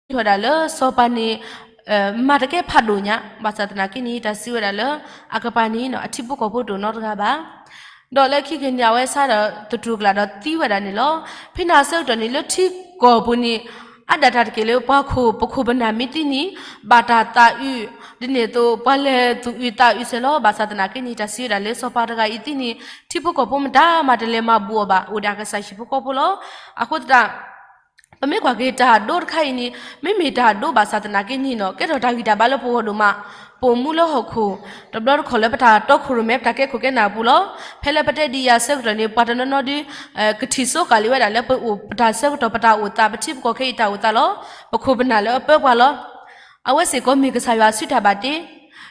ထီၣ်ဒၣ်လၢစီၤပၤန့ၣ် မၤတကဲဖးဒိၣ်ညါ, ဘၣ်ဆၣ်သနာ်က့န့ၣ် တၢ်စံးဝဲဒၣ်လၢ အကပၤန့ၣ် အထံဖိကီၢ်ဖိတအိၣ်နီတဂၤဘၣ်. ဒီးလၢခံက့ၤန့ၣ် အဝဲစးဒီးသတူၢ်ကလာ်ဒီးသံဝဲဒၣ်န့ၣ်လီၤ. ဖဲန့ၣ်အဆၢကတီၢ်န့ၣ် လၢထံကီၢ်ပူၤန့ၣ် အါဒၣ်တၢ်တက့ၢ်လၢပှၤခိၣ် ပခိၣ်ပနၢ်မ့ၢ်သံန့ၣ် ဘၣ်တၢ်သးအုး, ဒ်န့ၣ်အသိး ပှၤလဲၤသူၣ်အုးသးအုးစဲးလီၤ. ဘၣ်ဆၣ်သနာ်က့န့ၣ် တၢ်စံးဝဲဒၣ်လၢစီၤပၤတဂၤအံၤသံန့ၣ် ထံဖိကီၢ်ဖိမတၤမးတလဲၤမၤဘူးအီၤဘၣ်, အိၣ်ဒၣ်ကစၢ်ဟံၣ်ဖိဃီဖိလီၤ. အဃိသတး ပမ့ၢ်ကွၢ်က့ၤတၢ်ဒိတခါအံၤန့ၣ် မ့မ့ၢ်တၢ်ဒိဘၣ်ဆၣ်သနာ်က့န့ၣ်နီၤ ကဲထီၣ်တၢ်ဂံၢ်တၢ်ဘါလၢပဂီၢ်ဒိၣ်မး, ပအိၣ်မူလၢဟီၣ်ခိၣ် တဘျီတခီၣ်လၢပတၢ်တီခိၣ်ရိၣ်မဲ ပတၢ်ကဲခိၣ်ကဲနၢ်အပူၤလီၤ. ဖဲလၢပတဲဒ်အံၤအဆၢကတီၢ်န့ၣ် ပှၤတနီၤနီၤဒုး ကထံၣ်စိဃာ်လံဝဲဒၣ်လၢပအိၣ်ပတၢ်ဆၢကတီၢ်ပတၢ်အိၣ်သး ပထံပကီၢ်ခဲအံၤတၢ်အိၣ်သးလီၤ. ပခိၣ်ပနၢ်လၢအပၢပှၤလီၤ. အဝဲစ့ၢ်ကီးမ့ၢ်ကစၢ်ယွၤအစုတၢ်ဘၣ်တ့,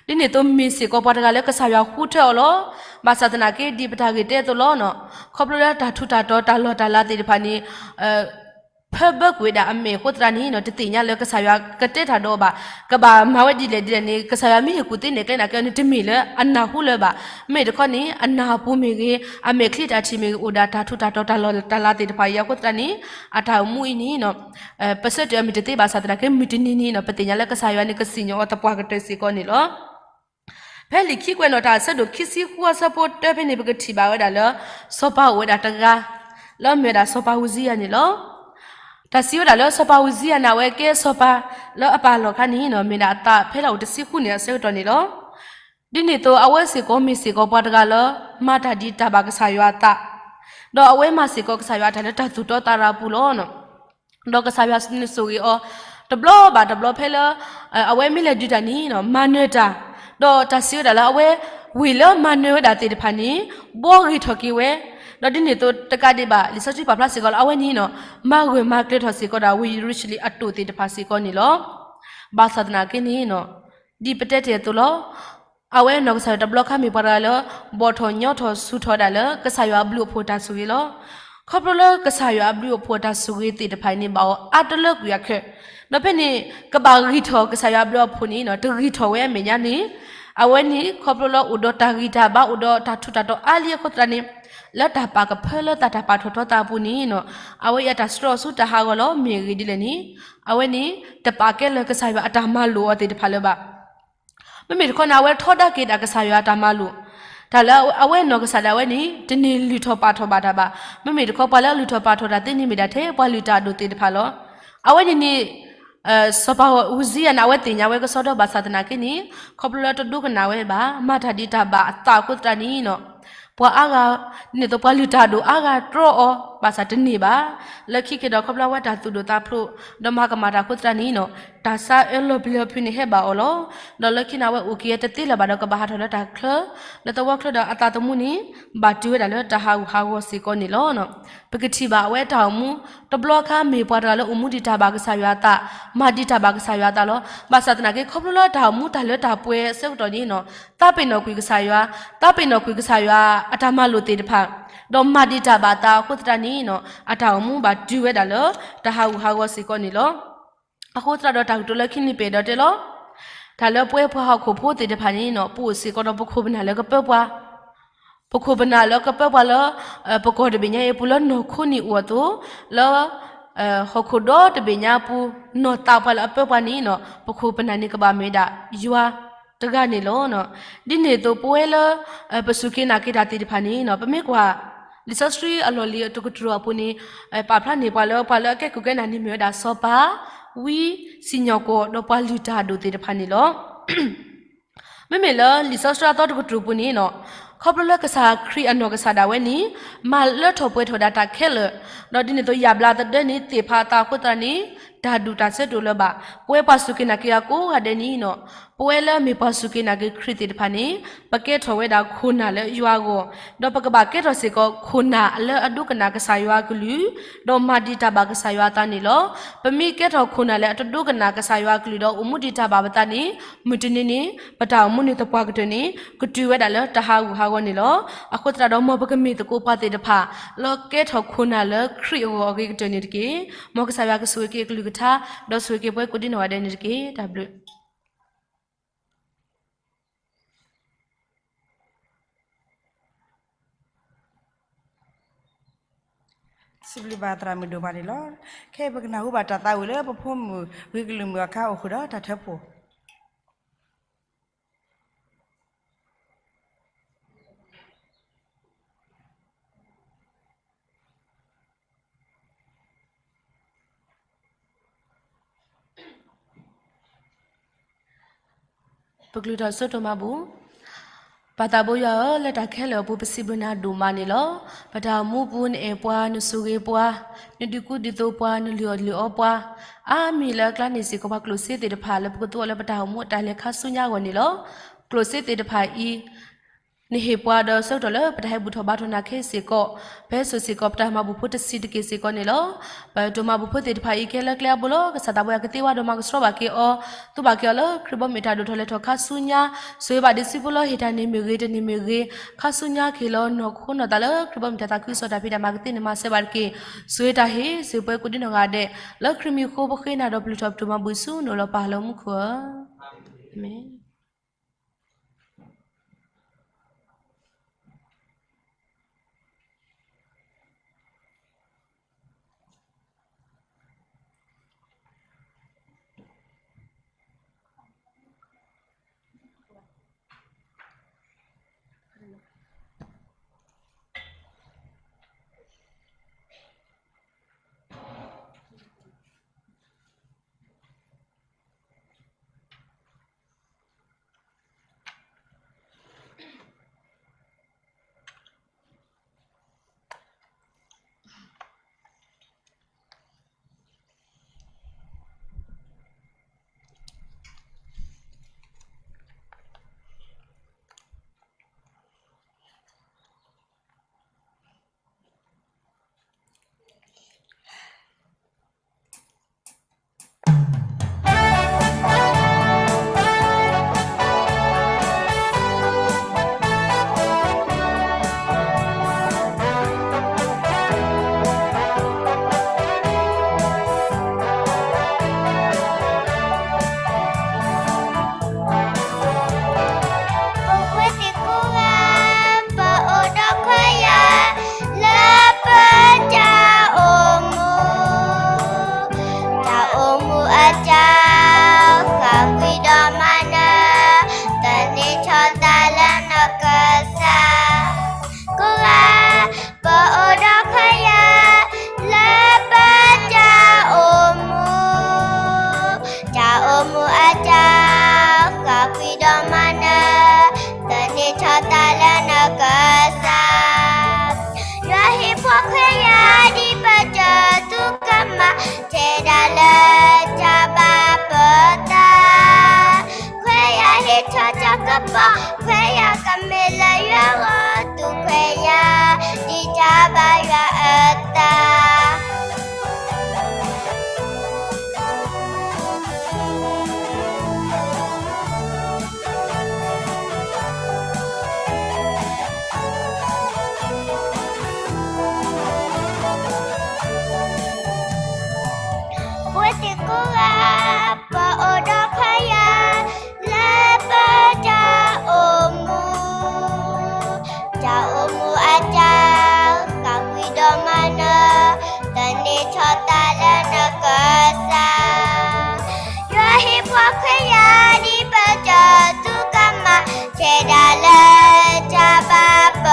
ဒ်န့ၣ်အသိးမ့ၢ်စ့ၢ်ကီးပှၤတဂၤလၢကစၢ်ယွၤဃုထၢအီၤလီၤ. ဘၣ်ဆၣ်သနာ်က့ဒ်ပတၢ်ဂ့ၢ်တဲအသိးလီၤနီၤ, ခီဖျိလၢတၢ်ထူးတၢ်တီၤတၢ်လီၢ်တၢ်လၤသ့ၣ်တဖၣ်န့ၣ် ဖၢဘၢကွံာ်ဝဲဒၣ်အမဲာ်အဃိသတးန့ၣ်နီၤ တသ့ၣ်ညါလၢကစၢ်ယွၤကတဲတၢ်ဒီးအီၤဘၣ်, ကဘၣ်မၤဝဲဒ်လဲၣ်ဒ်လဲၣ်န့ၣ် ကစၢ်ယွၤမ့ၢ်ဟ့ၣ်ကူၣ်သ့နဲၣ်ကျဲနာ်က့န့ၣ် တမ့ၢ်လၢအနၢ်ဟူလၢၤဘၣ်. မ့ၢ်တခီန့ၣ် အနၢ်အပူၤမ့ၢ်ဂ့ၤ အမဲာ်ချံတၢ်ထံၣ်မ့ၢ်ဂ့ၤ အိၣ်ဒၣ်တၢ်ထူးတၢ်တီၤတၢ်လီၢ်တၢ်လၤသ့ၣ်တဖၣ်အံၤအဃိသတးန့ၣ် အတၢ်အိၣ်မူအံၤန့ၣ်နီၤ ပဆၢတဲာ်အီၤမ့ၢ်တသ့ဘၣ်ဆၣ်သနာ်က့ မုၢ်တနံၤန့ၣ်နီၤ ပသ့ၣ်ညါလၢကစၢ်ယွၤန့ၣ် ကစံၣ်ညီၣ်အီၤသပှၢ်ကတၢၢ်စ့ၢ်ကီးန့ၣ်လီၤ. ဖဲလံာ်ခံကွဲးနီၣ်တၢ်အဆၢဒိၣ်ခံဆံဃုအဆၢဖိတၢဖဲန့ၣ် ပကထံၣ်ဘၣ်ဝဲဒၣ်လၢ စီၤပၤအိၣ်ဝဲဒၣ်တဂၤ လၢအမ့ၢ်ဝဲဒၣ်စီၤပၤအူၤစံယၤန့ၣ်လီၤ. တၢ်စံးဝဲဒၣ်လၢစီၤပၤအူၤစံယၤန့ၣ် အဝဲကဲစီၤပၤလၢအပၢ်လီၢ်အခါန့ၣ်နီၤ မ့ၢ်ဒၣ်အသးဖဲလၢအိၣ်တဆံဃုနံၣ်အဆၢကတီၢ်န့ၣ်လီၤ. ဒ်န့ၣ်အသိးအဝဲစ့ၢ်ကီးမ့ၢ်စ့ၢ်ကီးပှၤတဂၤလၢ မၤတၢ်ဒ်တၢ်ဘၣ်ကစၢ်ယွၤအသး, ဒီးအဝဲမၤစ့ၢ်ကီးကစၢ်ယွၤအတၢ်လၢတၢ်သူၣ်တီသးရၤအပူၤလီၤ. ဒီးကစၢ်ယွၤန့ၣ်ဆိၣ်ဂ့ၤအီၤ တဘျီဘၣ်တဘျီဖဲလၢ အဝဲမ့ၢ်လဲၤဒုးတၢ်န့ၣ်နီၤ မၤနၢၤတၢ်, ဒီးတၢ်စံးဝဲဒၣ်လၢအဝဲ ဝ့ၢ်လၢမၤနၢၤဝဲဒၣ်သ့ၣ်တဖၣ်န့ၣ် ဘှီဂ့ၤထီၣ်က့ၤဝဲ, ဒီးဒ်န့ၣ်အသိးတကးဒံးဘၣ် လံာ်စီဆှံပာ်ဖျါစ့ၢ်ကီးလၢအဝဲန့ၣ်နီၤ မၤဂၢၢ်မၤကျၢၤထီၣ်စ့ၢ်ကီးဒၣ်ဝ့ၢ်ယရူၤၡလ့ၣ်အတိၢ်သ့ၣ်တဖၣ်စ့ၢ်ကီးန့ၣ်လီၤ. ဘၣ်ဆၣ်သနာ်က့န့ၣ်နီၤ ဒ်ပတဲတ့ၢ်အသိးလီၤ. အဝဲနီၢ်ကစၢ်ယွၤတဘျီခါမ့ၢ်ပှၤတဂၤလၢ ဘီၣ်ထီၣ်ညီထီၣ်ဆူၣ်ထီၣ်ဝဲဒၣ်လၢ ကစၢ်ယွၤအဘျုးအဖှိၣ်တၢ်ဆိၣ်ဂ့ၤလီၤ. ခီဖျိလၢကစၢ်ယွၤအဘျုးအဖှိၣ်တၢ်ဆိၣ်ဂ့ၤသ့ၣ်တဖၣ်အံၤန့ၣ် ဘၣ်အီၤအါတလၢကွံာ်အခၢး, ဒီးဖဲန့ၣ် ကဘၣ်ဂံၢ်ထီၣ်ကစၢ်ယွၤအဘျုးအဖှိၣ်န့ၣ် တဂံၢ်ထီၣ်ဝဲအမဲာ်ညါန့ၣ်, အဝဲန့ၣ် ခီဖျိလၢအိၣ်ဒီးတၢ်ဂံၢ်တၢ်ဘါ အိၣ်ဒီးတၢ်ထူးတၢ်တီၤအါလံအဃိသတးန့ၣ် လၢတၢ်ပာ်ကဖၢလၢသးတၢ်ပာ်ထီၣ်ထီသးအပူၤန့ၣ် အဝဲအံၤအတၢ်ဆှၢအီၤဆူတၢ်ဟးဂီၤလီၤ. မ့ၢ်အဂ့ၢ်ဒ်လဲၣ်န့ၣ် အဝဲန့ၣ် တပာ်ကဲလၢကစၢ်ယွၤအတၢ်မၤလိာ်အီၤသ့ၣ်တဖၣ်လၢၤဘၣ်. မ့မ့ၢ်တခီန့ၣ် အဝဲထီဒါက့ၤဒၣ်ကစၢ်ယွၤအတၢ်မၤလိာ်, တၢ်လၢအဝဲနီၢ်ကစၢ်ဒၣ်ဝဲန့ၣ် တန့ၢ်လုၢ်ထီၣ်ပာ်ထီၣ်ဘၣ်တၢ်ဘၣ်. မ့မ့ၢ်တခီပှၤလၢအလုၢ်ထီၣ်ပာ်ထီၣ်တၢ်သ့န့ၣ်မ့ၢ်ဒၣ်ထဲပှၤလုၢ်တၢ်အဒိၣ်သ့ၣ်တဖၣ်လီၤ. အဝဲန့ၣ်န့ၣ် စီၤပၤဧူစံယၤန့ၣ် အဝဲသ့ၣ်ညါဝဲကစီဒီဘၣ်ဆၣ်သနာ်က့န့ၣ် ခီဖျိလၢတဒိကနၣ်ဝဲဘၣ် မၤတၢ်ဒံးတၢ်ဘၣ်အသးအဃိသတးန့ၣ် ပှၤအါဂၤ ဒ်သိးပှၤလုၢ်တၢ်အဒိၣ်အါဂၤတြီအီၤ ဘၣ်ဆၣ်တန့ၢ်ဘၣ်. လၢခံက့ၤဒီးခီဖျိအဝဲတၢ်သူၣ်ဒိၣ်သးဖျိး ဒီးမၤကမၣ်တၢ်အဃိသတးန့ၣ် တၢ်ဆါအၢလီၤပျံၤလီၤဖုးန့ၣ်ဟဲဘၣ်အီၤလီၤ. ဒီးလၢခံန့ၣ်အဝဲအိၣ်က့ၤတသ့လၢၤဘၣ်ဒီးကဘၣ်ဟးထီၣ်လၢတၢ်ချၢ လၢသဝီချၢဒီးအသးသမူန့ၣ် ဘၣ်တုၤဝဲဒၣ်လၢတၢ်ဟးဂူာ်ဟးဂီၤစ့ၢ်ကီးန့ၣ်လီၤ. ပကထံၣ်ဘၣ်အဝဲတၢ်အိၣ်မူ တဘျီခါမ့ၢ်ပှၤတဂၤလၢအိၣ်မူဒံးတၢ်ဘၣ်ကစၢ်ယွၤအသး, မၤဒံးတၢ်ဘၣ်ကစၢ်ယွၤအသးလီၤ. ဘၣ်ဆၣ်သနာ်က့ ခီဖျိလၢတၢ်အိၣ်မူတၢ်လၢတၢ်ပှဲၤအဆၢကတီၢ်န့ၣ် သးပ့ၤနီၣ်ကွံာ်ကစၢ်ယွၤ, သးပ့ၤနီၣ်ကွံာ်ကစၢ်ယွၤအတၢ်မၤလိာ်သ့ၣ်တဖၣ်, ဒီးမၤဒံးတၢ်ဘၣ်အသးအဃိသတးန့ၣ် အတၢ်အိၣ်မူဘၣ်တုၤဝဲဒၣ်လၢ တၢ်ဟးဂူာ်ဟးဂီၤစ့ၢ်ကီးန့ၣ်လီၤ. အဃိသတးဒီးတၢ်ကတိၤလၢခံန့ၣ်ပအဲၣ်ဒိးတဲလီၤ. တၢ်လၢပဝဲပှၤဟီၣ်ခိၣ်ဖိသ့ၣ်တဖၣ်န့ၣ် ပအိၣ်စ့ၢ်ကီးဒီးပခိၣ်ပနၢ်လၢကပၢပှၤ, ပခိၣ်ပနၢ်လၢကပၢပှၤလၢ ပကီၢ်တဘ့ၣ်ညါအံၤအပူၤလၢနီၢ်ခိန့ၣ်အိၣ်အသိး, လၢ ဟီၣ်ခိၣ်ဒီတဘ့ၣ်ညါအပူၤ နီၢ်သးပှၤလၢအပၢပှၤန့ၣ် ပခိၣ်ပနၢ်န့ၣ်ကဘၣ်မ့ၢ်ဝဲဒၣ်ယွၤတဂၤန့ၣ်လီၤ. ဒ်န့ၣ်အသိးပဝဲလၢ ပစူၢ်က့ၤနာ်က့ၤတၢ်သ့ၣ်တဖၣ်န့ၣ် ပမ့ၢ်ကွၢ် လံာ်စီဆှံအလီၢ်လံၤတကတြူၢ်အပူၤန့ၣ် ပာ်ဖျါန့ၢ်ပှၤလၢပှၤလၢအကဲခိၣ်ကဲနၢ်န့ၣ်မ့ၢ်ဝဲဒၣ်စီၤပၤ, ဝံ, စံၣ်ညီၣ်ကွီၢ် ဒီးပှၤလုၢ်တၢ်အဒိၣ်သ့ၣ်တဖၣ်န့ၣ်လီၤ. မ့မ့ၢ်လၢလံာ်စီဆှံအသီတကတြူၢ်ပူၤန့ၣ် ခီဖျိလၢကစၢ်ခရံာ်အနီၢ်ကစၢ်ဒၣ်ဝဲန့ၣ် မၤလၢထီၣ်ပှဲၤထီၣ်ဒၣ်တၢ်ခဲလၢာ်, ဒီးဒ်န့ၣ်အသိးယၣ်ဘျါသဒၢန့ၣ် သ့ၣ်ဖးအသးအဃိသတးန့ၣ် တၢ်ဒူၣ်တၢ်ဆၢတအိၣ်လၢၤဘၣ်. ပဝဲပှၤစူၢ်က့ၤနာ်က့ၤအကိးဂၤဒဲးန့ၣ် ပဝဲလၢအမ့ၢ်ပှၤစူၢ်က့ၤနာ်က့ၤခရံာ်သ့ၣ်တဖၣ်န့ၣ် ပကဲထီၣ်ဝဲဒၣ်ခိၣ်နၢ်လၢယွၤအဂီၢ်, ဒီးပကဘၣ်ကဲထီၣ်စ့ၢ်ကီးခိၣ်နၢ်လၢအဒိကနၣ်ကစၢ်ယွၤအကလုၢ်, ဒီးမၤဒံးတၢ်ဘၣ်ကစၢ်ယွၤအသးန့ၣ်လီၤ. ပမ့ၢ်ကဲထီၣ်ခိၣ်နၢ်လၢအတဒိကနၣ်ကစၢ်ယွၤအကလုၢ်ဒီးအိၣ်မူဒံးတၢ်ဘၣ်ပသးန့ၣ် မုၢ်တနံၤန့ၣ် ပတၢ်အိၣ်မူန့ၣ်သပှၢ်ကတၢၢ်န့ၣ် ကတုၤဝဲဒၣ်လၢတၢ်ဟးဂူာ်ဟးဂီၤန့ၣ်လီၤ. အဃိသတးဒီးမ်ပကမ့ၢ်သကိးပှၤသ့ၣ်တဖၣ် လၢကဲထီၣ်ခိၣ်နၢ်လၢခရံာ်အဂီၢ်အဂ့ၤကတၢၢ်န့ၣ်တက့ၢ်. မ်ကစၢ်ယွၤကဆိၣ်ဂ့ၤက့ၤအကလုၢ်ကထါ ဒီးဆိၣ်ဂ့ၤက့ၤပဝဲကိးဒံနီၢ်ဂၤဒဲးန့ၣ်တက့ၢ်. တၢ်ဘျုး စံးဘျုးဘၣ်သရၣ်မုၣ်ဒိၣ်မးန့ၣ်လီၤ. ခဲအံၤပကနၢ်ဟူဘၣ်တၢ်သးဝံၣ်လၢပဖိမုၣ်ဂ့ၤကလုၢ်မုၣ်အခါအိၣ်ဃုာ်ဒီးတၢ်ထၢဖှိၣ် ပကလုၢ်ထီၣ်စိတိၢ်မၤဘူၣ်. ပၢ်သးဘိယွၤဧၢ, လၢတၢ်ခဲလၢာ်အပူၤ ပစံးဘျုးနၤဒိၣ်မးန့ၣ်လီၤ. ပတၢ်အိၣ်မူပူၤ နအဲၣ်ပှၤ, နဆိၣ်ဂ့ၤပှၤ, နဒုးကူဒုးသိးပှၤ, နလုၢ်အီၣ်လုၢ်အီပှၤ, အါမံၤလၢအကျါန့ၣ်စ့ၢ်ကီး ပှၤကျိၣ်စ့သ့ၣ်တဖၣ်လၢပကသူအီၤလၢပတၢ်အိၣ်မူအတၢ်လဲၤခါဆူညါအဂီၢ်န့ၣ်လီၤ. ကျိၣ်စ့သ့ၣ်တဖၣ်အံၤ နဟ့ၣ်ပှၤဒီးဆၢကတီၢ်လၢပတၢ်ဟဲဘူၣ်ထီၣ်ဘါထီၣ်နၤခဲအံၤစ့ၢ်ကီး, ပဟဲစိာ်စ့ၢ်ကီး ပတၢ်မၤဘူၣ်ဖိတဆံးတက့ၢ်စ့ၢ်ကီးန့ၣ်လီၤ. ပတိၢ်မၤဘူၣ်ဖိသ့ၣ်တဖၣ်အံၤ ကဲလၢကျဲအဘိလီၤ. ကစၢ်သးဘိယွၤကသ့ဝါဒီးမၤကဆှီဘၣ်က့ၤအီၤ, သူဘၣ်က့ၤအီၤလၢခရံာ်ဘီမုၢ်တၢ်ဒိၣ်ထီၣ်လဲၤထီၣ်ခါဆူညါ, ဆိၣ်ဂ့ၤဘၣ်ဒ့စံးဖိလၢဟ့ၣ်တၢ်န့ၣ်မ့ၢ်ဂ့ၤ တန့ၢ်မ့ၢ်ဂ့ၤ, ခါဆူညါကဟ့ၣ်လီၤနီၢ်ခိနီၢ်သးလၢခရံာ်ဘီမုၢ်တၢ်သးခုကစီၣ်တၢ်ဖံးတၢ်မၤကသ့န့ၣ်မၤစၢၤဘၣ်တက့ၢ်. ဆိၣ်ဂ့ၤတၢ်ဟ့ၣ် ဆိၣ်ဂ့ၤပဝဲကိးဒံနီၢ်ဂၤဒဲး, လၢခရံာ်မံၤအဃိ ပဃ့နၤဒီးပလုၢ်ထီၣ်ပတိၢ်မၤဘူၣ်ဆူနအိၣ်လီၤပၢ်လၢမူခိၣ်ဧၢ. အၤမ့ၣ်. ကစၢ်, ယွၤဟ့ၣ်ပှၤခွဲးယာ်ဒ်ပတၢ်သူၣ်ကမၣ်, ထဲဒၣ်လၢတၢ်ဘၣ်ပတၢ်, ခွဲးယာ်ဟ့ၣ်ထီၣ်တၢ်ကပီၤ, ခွဲးယာ်ကမ့ၢ်လၢယွၤဂီၢ်, သူခွဲးယာ်ဒ်တၢ်ဘၣ်ယွၤအသး. ပဝဲသ့ၣ်ကိးဂၤ ပအိၣ်ဒီးခွဲးယာ် လၢပတၢ်အိၣ်မူ, တၢ်အိၣ်မူအတၢ်ဃၣ်ကွံာ်ဒီးမၤနၢၤ, သန့ၤထီၣ်သးလၢနကစၢ်. ယွၤဟ့ၣ်ပှၤခွဲးယာ်ဒ်ပတၢ်သူၣ်ကမၣ်, ထဲဒၣ်လၢတၢ်ဘၣ်ပ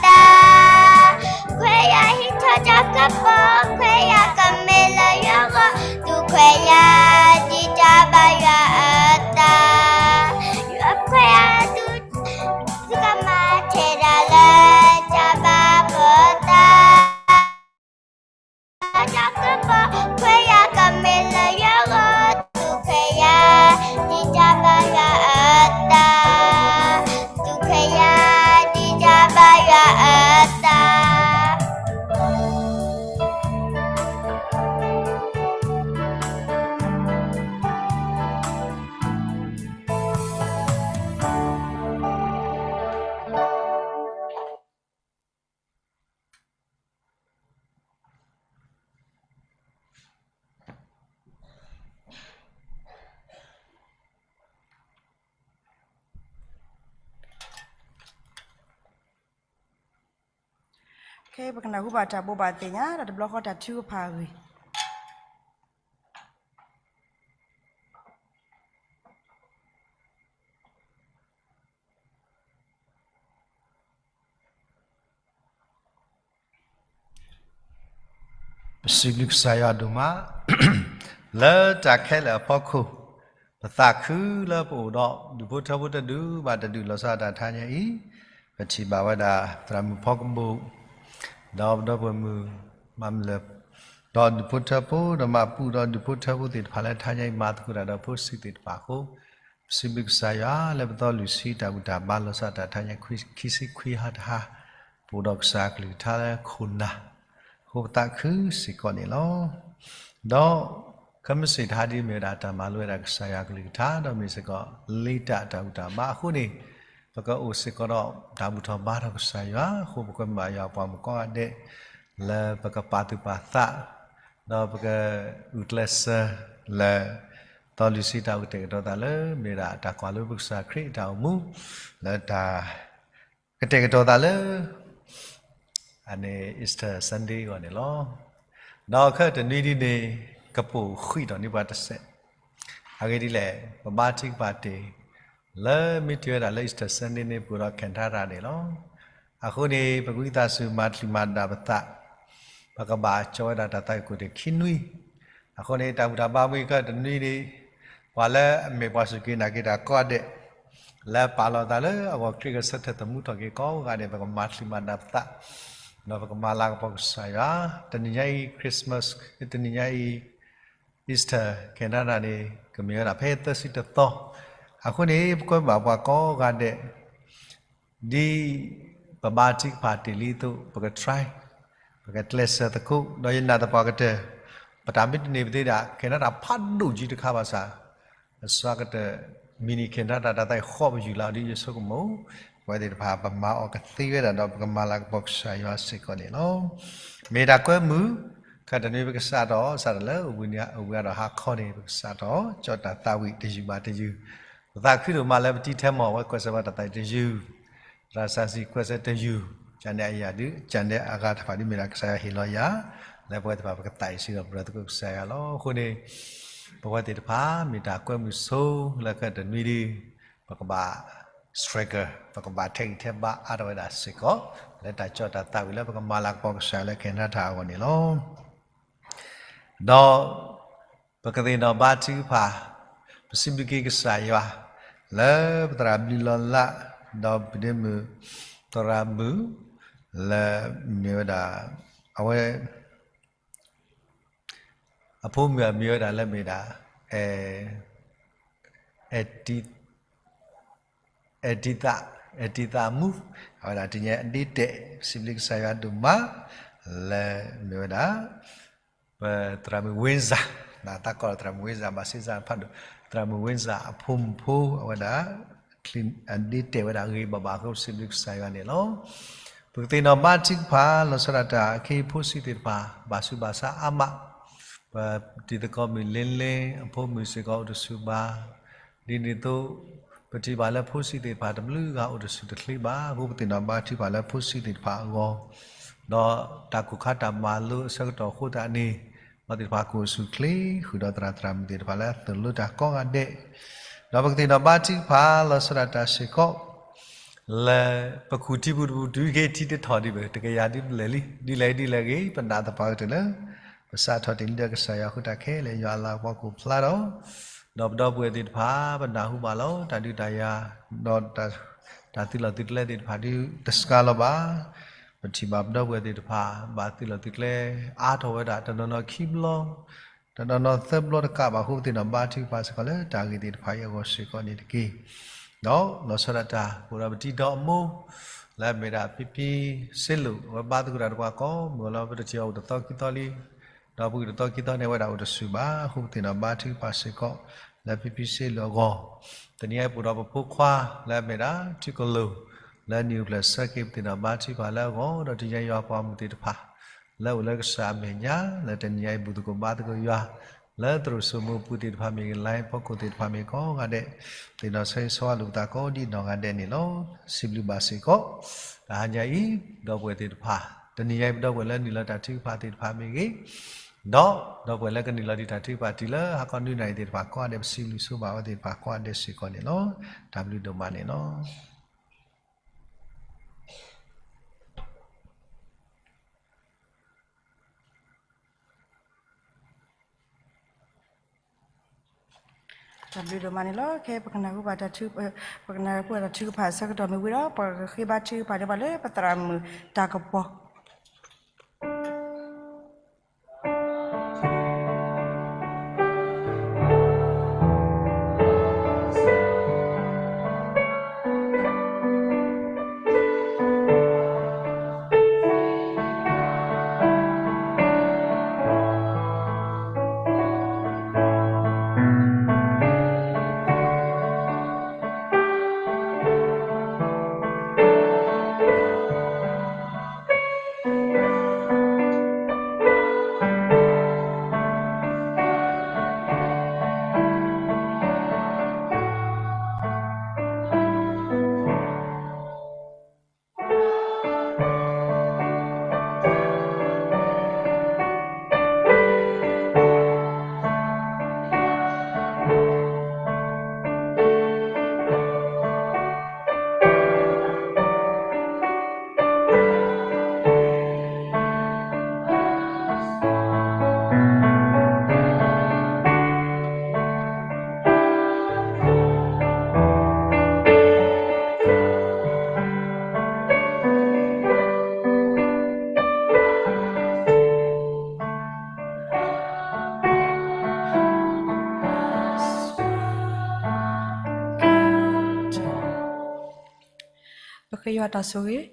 တၢ်, ခွဲးယာ်ဟ့ၣ်ထီၣ်တၢ်ကပီၤ, ခွဲးယာ်ကမ့ၢ်လၢယွၤဂီၢ်, သူခွဲးယာ်ဒ်တၢ်ဘၣ်ယွၤအသး. ယွၤခွဲးယာ်သူၣ်ကမၣ်, ထဲဒၣ်လၢတၢ်ဘၣ်ပတၢ် တၢ်ကပီၤ, ခွဲးယာ်ကမ့ၢ်လၢယွၤဂီၢ်, သူခွဲးယာ်ဒ်တၢ်ဘၣ်ယွၤအသး, သူခွဲးယာ် ဒ်တၢ်ဘၣ်ယွၤအသး. ခဲအံၤ ပကနၢ်ဟူဘၣ်တၢ်ဘိးဘၣ်သ့ၣ်ညါ ဒီးတဘျီဃီတၢ်ထုကဖၣ်အဂ့ၢ်. ပစံးဘျုးကစၢ်ယွၤဒိၣ်မး လၢတၢ်ခဲလၢာ်အဖီခိၣ်, ပသးခုလၢပအိၣ်ဒီးဒူၣ်ဖိထၢဖိတဒူၣ်ဘၣ်တဒူၣ် လီၤဆီဒၣ်တၢ်တဟါညါအံၤ, ပထံၣ်ဘၣ်ဝဲဒၣ် သရၣ်မုၣ်ဖီကဘိၣ်, ဒီးပဒီပုၢ်ဝဲၢ်မုၣ်မၤမုၢ်လၢ်, ဒီးဒူၣ်ဖိထၢဖိ ဒီးမၤပူၤဒီးဒူၣ်ဖိထၢဖိသ့ၣ်တဖၣ်လၢတဟါညါအံၤ မၤသကိးတၢ်ဒီးဖိဆံးသ့ၣ်တဖၣ်အဃိ, ပစံးဘျုးကစၢ်ယွၤလၢပသီလွံၢ်ဆံတၢ်ဘူၣ်တၢ်ဘါ လီၤဆီဒၣ်တၢ်တဟါညါ ခံဆံခွံဟါတဟါ, ပအိၣ်ဒီးကစၢ်အကလုၢ်ကထါလၢခိၣ်နၢ်, အဃိပသးခုစ့ၢ်ကီးန့ၣ်လီၤ. ဒီးခဲမုၢ်ဆ့ၣ်တဟါဒ်မ့ၢ်ဝဲဒၣ်တၢ်မၤလိဝဲဒၣ်ကစၢ်ယွၤအကလုၢ်ကထါ ဒီးမ့ၢ်စ့ၢ်ကီးလ့တၢ်တၢ်ဘူၣ်တၢ်ဘါအဃိန့ၣ်, ပကအိၣ်စ့ၢ်ကီးဒီးတၢ်ဘူၣ်ထီၣ်ဘါထီၣ်ကစၢ်ယွၤအဃိ ပကွဲမုာ်ဘၣ်ယွၤပှၤမုၣ်ကိးဂၤဒဲး လၢပကပာ်သူၣ်ပာ်သး, ဒီးပကဂုာ်ကျဲးစၢးလၢ သီလွံၢ်ဆံတၢ်အိၣ်ကတဲာ်ကတီၤသးလၢ မ့ၢ်ဝဲဒၣ်တၢ်ကွၢ်လိပကစၢ်ခရံာ်အတၢ်အိၣ်မူ လၢတၢ်ကတဲာ်ကတီၤသးလၢ အန့ၣ် Easter Sunday အဂီၢ်န့ၣ်လီၤ. ဒီးခဲအံၤတနွံဒ်န့ၣ် ကပိာ်ဃံးထီၣ်န့ၢ်ပှၤတစဲး, အဂ့ၢ်ဒ်လဲၣ်, ပဘါထုကဖၣ်တ့ၢ် လၢမ့ၢ်တုၤဝဲဒၣ်လၢ Easter Sunday န့ၣ် ပအိၣ်ဒီး Canada န့ၣ်လီၤ. အဃိန့ၣ် ပကဝံသးစူၤမၤတံာ်မၤဒၣ်ပသး, ပကဘၣ်ကၠီဝဲဒၣ်တၢ်သးဝံၣ်ခိၣ်တ့ၢ်ခံနွံ. အဃိန့ၣ် တၢ်ဘူၣ်တၢ်ဘါမ့ၢ်ခဲအံၤတနွံန့ၣ် ပှၤလၢအမ့ၢ်ပှၤစူၢ်က့ၤနာ်က့ၤတၢ်ကိးဂၤဒဲး လၢပာ်လီၤသးလၢအဂီၢ် ခရံာ်ကဆၢထၢၣ်သမူထီၣ်က့ၤကိးဂၤဒဲး ပကမၤတံာ်မၤဒၣ်ပသး, ဒီးပကမၤလၤကပီၤကစၢ်ယွၤ, တနံၤညါအံၤ Christmas, တနံၤညါအံၤ Easter Canada န့ၣ် ကမ့ၢ်ဝဲဒၣ်ဖဲသၢဆံတသီ, အဃိန့ၣ် ပကွဲမုာ်ဘၣ်ပှၤကိးဂၤဒဲး ဒ်ပဘါထုကဖၣ်တ့ၢ်လံအသိး ပက try, ပကကျဲးစၢးသကိး, ဒီးယနာ်သပှၢ်ကတၢၢ် ပတၢ်မ့ၢ်တန့ၢ်ပသ့ဒၣ် Canada ဖးဒိၣ်ကံတခါဘၣ်ဆၣ်, အစှၤကတၢၢ် mini Canada တၢ်သးဃီပယူၢ်လီၤဒ်ယဆိကမိၣ်, ပဝဲသ့ၣ်တဖၣ်ပမၤအီၤကသ့ဝဲဒၣ်ဒီး ပကမၤလၤကပီၤကစၢ်ယွၤစ့ၢ်ကီးန့ၣ်လီၤ. မ့ၢ်တၢ်ကွဲမုာ်, ခဲအံၤတနွံပကစးထီၣ် စးထီၣ်လၢအိၣ်ဘှံးနံၤ အိၣ်ဘှံးအါထီၣ်ဟါခီန့ၣ် ပကစးထီၣ် ကၠီၣ်တၢ်သးဝံၣ်တယုၢ်ဘၣ်တယုၢ်, ပသးခုဒိၣ်မးလၢပတံၤထဲမီၢ်ဝဲကွဲးစၢးဘၣ်တၢ်သးဝံၣ်တယုၢ်, သရၣ်စၢ်စံၣ်ကွဲးစၢးတယုၢ်, ကၠၣ်နဲအယၤဒုး ကၠၣ်နဲအဂၤတဖၣ်ဒုးမ့ၢ်ဒၣ်ကစၢ်ယွၤဟ့ၣ်လီၤယၤ, လၢပဝဲသ့ၣ်တဖၣ်ပကသးဝံၣ်စ့ၢ်ကီး ပကြၢးသကိးကစၢ်ယွၤလီၤ. အဃိန့ၣ် ပဝဲသ့ၣ်တဖၣ်မ့ၢ်တၢ်ကွဲမုာ်ဆိလၢခဲအံၤတနွံဒုး ပကဘၣ် struggle, ပကဘၣ်ထဲးဂံၢ်ထဲးဘါအါထီၣ်ဝဲဒၣ်စ့ၢ်ကီး လၢတၢ်ကၠီၣ်တၢ်သးဝံၣ်လၢပကမၤလၤကပီၤကစၢ်ယွၤလၢ Canada အဂီၢ်န့ၣ်လီၤ. ဒီးပကသ့ၣ်နီၣ်ဘါထုကဖၣ်, ပစံးဘျုးက့ၤကစၢ်ယွၤ လၢပသရၣ်ဘျုးလီၤလး, ဒီးပဒ့မုၣ် သရၣ်မုၣ် လၢမ့ၢ်ဝဲဒၣ် အဝဲ အဖိမုၣ်အမံၤဝဲဒၣ်လၢမ့ၢ်ဒၣ် အဲ အဲတံ အဲတံသး အဲတံသးမူ အဝဲဒၣ်တနံၤအံၤအဒ့တဲာ် စံးဘျုးကစၢ်ယွၤဒိၣ်မး လၢမ့ၢ်ဝဲဒၣ် ပသရၣ်မုၣ်ဝ့စၢ် သးကိးဒီးသရၣ်မုၣ်ဝ့စၢ် ဘၣ်စ့စၢ်ဖးဒိၣ် သရၣ်မုၣ်ဝ့စၢ်အဖိမုၣ်ဖိ အဝဲဒၣ် အဒ့တဲာ်ဝဲဒၣ်ဂ့ၤဘၣ်ဘၣ်အဃိ ပစံးဘျုးကစၢ်ယွၤန့ၣ်လီၤ. ပကသ့ၣ်နီၣ်ဘါထုကဖၣ် လီၤဆီဒၣ်တၢ် အခ့အဖိဆံးသ့ၣ်တဖၣ် ဘၣ်ဆူးဘၣ်ဆါအါမး ပတံၤသကိးမုၣ်လ့လ့ အဖိမုၣ်စ့ၢ်ကီးအိၣ်တဆူၣ်ဘၣ်. ဒ်န့ၣ်အသိး ပထံၣ်ဘၣ်လၢဖိဆံးသ့ၣ်တဖၣ်တဘျုးဂၤအိၣ်တဆူၣ်တချ့ဘၣ်အဃိ ပသ့ၣ်နီၣ်ဘါထုကဖၣ်လၢဖိဆံးသ့ၣ်တဖၣ်အဂီၢ် ဒီးတၢ်ကိၢ်ခါတၢ်မၤလိအဆၢကတီၢ်အဃိသတးန့ၣ် မ်သ့ၣ်တဖၣ်ကအိၣ်ဆူၣ်ချ့ ဃုာ်ဒီးသရၣ်သရၣ်မုၣ်သ့ၣ်တဖၣ်လၢအသိၣ်လိတၢ်ကိးဂၤဒဲး ဒီးပကသ့ၣ်နီၣ်ဘါထုကဖၣ်လီၤဆီဒၣ်တၢ်စ့ၢ်ကီး လၢပခူၣ်ထံပူၤတပူၤတုၤက့ၤထံတထီၣ်ဒံးဘၣ် တကယၤဒ်လဲၣ်လံ ဒ်လဲၣ်ဒ်လဲၣ်ဂ့ၤ ပနာ်သပှၢ်ကတၢၢ်လၢ ပစးထီၣ်တ့ၢ်လံဒီးကစၢ်ယွၤအဃိတၢ်ခဲလၢာ် ယွၤအလၤကပီၤကအိၣ်ဖျါဒီး ဒီးပဒီပုၢ်ဝဲၢ်သ့ၣ်တဖၣ် ပနၢ်ဟူဘၣ်လီၤ တၢ်ဒုးတၢ်ယၤ ဒီးတၢ်သုးလီၢ်သုးကျဲသ့ၣ်တဖၣ်ဒုးတစှၤလီၤဘၣ်. ပထံၣ်ဘၣ်ပဒီပုၢ်ဝဲၢ်သ့ၣ်တဖၣ် ဘၣ်သုးလီၢ်သုးကျဲ အါထီၣ်ဝဲဒၣ် တနီၤနီၤခံဘျီ တနီၤနီၤသၢဘျီတကးဘၣ်အဃိ ပသ့ၣ်နီၣ်ဘါထုကဖၣ်စ့ၢ်ကီးလၢတၢ်ဂ့ၢ်သ့ၣ်တဖၣ်အံၤအဂီၢ်စ့ၢ်ကီးန့ၣ်တက့ၢ်. ဒီးလီၤဆီဒၣ်တၢ် ပအိၣ်ဒီးပတံၤဒီးအမိၢ် လၢအမ့ၢ်ဒၣ်ဖံဖံစ့လိာ် အဝဲဘါသကိးတၢ်တပှၤကိးမုၢ်လီၤ ပတထံၣ်အီၤအိၣ်တသီခံသီလံ ဒီးပဂံၢ်တသီခံသီန့ၣ် အဝဲဒၣ်အိၣ်တဆူၣ်ဘၣ်အဃိ ပသ့ၣ်နီၣ်ဘါထုကဖၣ်စ့ၢ်ကီး လၢဖံဖံစ့လိာ်အဂီၢ် တနံၤအံၤပအိၣ်ဒီးပဖိခွါ လၢအမ့ၢ်ဒၣ်ထံကလိၤ လၢနံၣ်အိၣ်ဖျဲၣ်ဆၢက့ၤ ပသ့ၣ်နီၣ်ဘါထုကဖၣ်လၢအဂီၢ် ဒီးတနံၤအံၤယွၤပှၤမုၣ်သ့ၣ်တဖၣ် လၢအိၣ်လၢကစၢ်အမဲာ်ညါ လၢတနံၤအံၤဘူၣ်သကိးဘါသကိးယွၤ လၢသရိာ်စိမိပူၤသ့ၣ်တဖၣ်မ့ၢ်ဂ့ၤ လါဖီခိၣ်သ့ၣ်တဖၣ်မ့ၢ်ကိးဂၤဒဲး သ့ၣ်နီၣ်ဆၢဂ့ၤဆၢဝါလိာ်ပသးကိးဒ်နီၢ်ဂၤဒဲးန့ၣ်လီၤ. စံးဘျုးဘၣ်စ့ၢ်ကီး တဟါညါအံၤ ဒီပုၢ်ဝဲၢ်သ့ၣ်တဖၣ် တနံၤညါအံၤ ပဒီပုၢ်ဝဲၢ်လၢနုာ်လီၤတၢ်ထုကဖၣ်သ့ၣ်တဖၣ်မ့ၢ်ဂ့ၤ ဒီး ဒီပုၢ်ဝဲၢ်လၢကနုာ်လီၤဒံးတၢ်ထုကဖၣ်တုၤလၢဟါခီနွံနၣ်ရံၣ်သ့ၣ်တဖၣ်ကိးဂၤဒဲး ပစံးဘျုးဆိဘၣ်အဝဲသ့ၣ်တဖၣ်ကိးဂၤဒဲးစ့ၢ်ကီးန့ၣ်လီၤ. တၢ်ဘျုးဒိၣ်မးန့ၣ်လီၤ. တၢ်ဘျုးဒိၣ်မးန့ၣ်လီၤ. ခဲအံၤပကနၢ်ဟူဘၣ်တၢ်ထု ပကနၢ်ဟူဘၣ်တၢ်ထုကဖၣ်အဆၢကတီၢ်မ့ၢ်ဝံၤဒီး ပကဃ့ဘါထုကဖၣ်ဒီးပှၤလၢပသရၣ်မုၣ်တၢ်ကပီၤ ပဃ့ယွၤတၢ်ဆိၣ်ဂ့ၤ,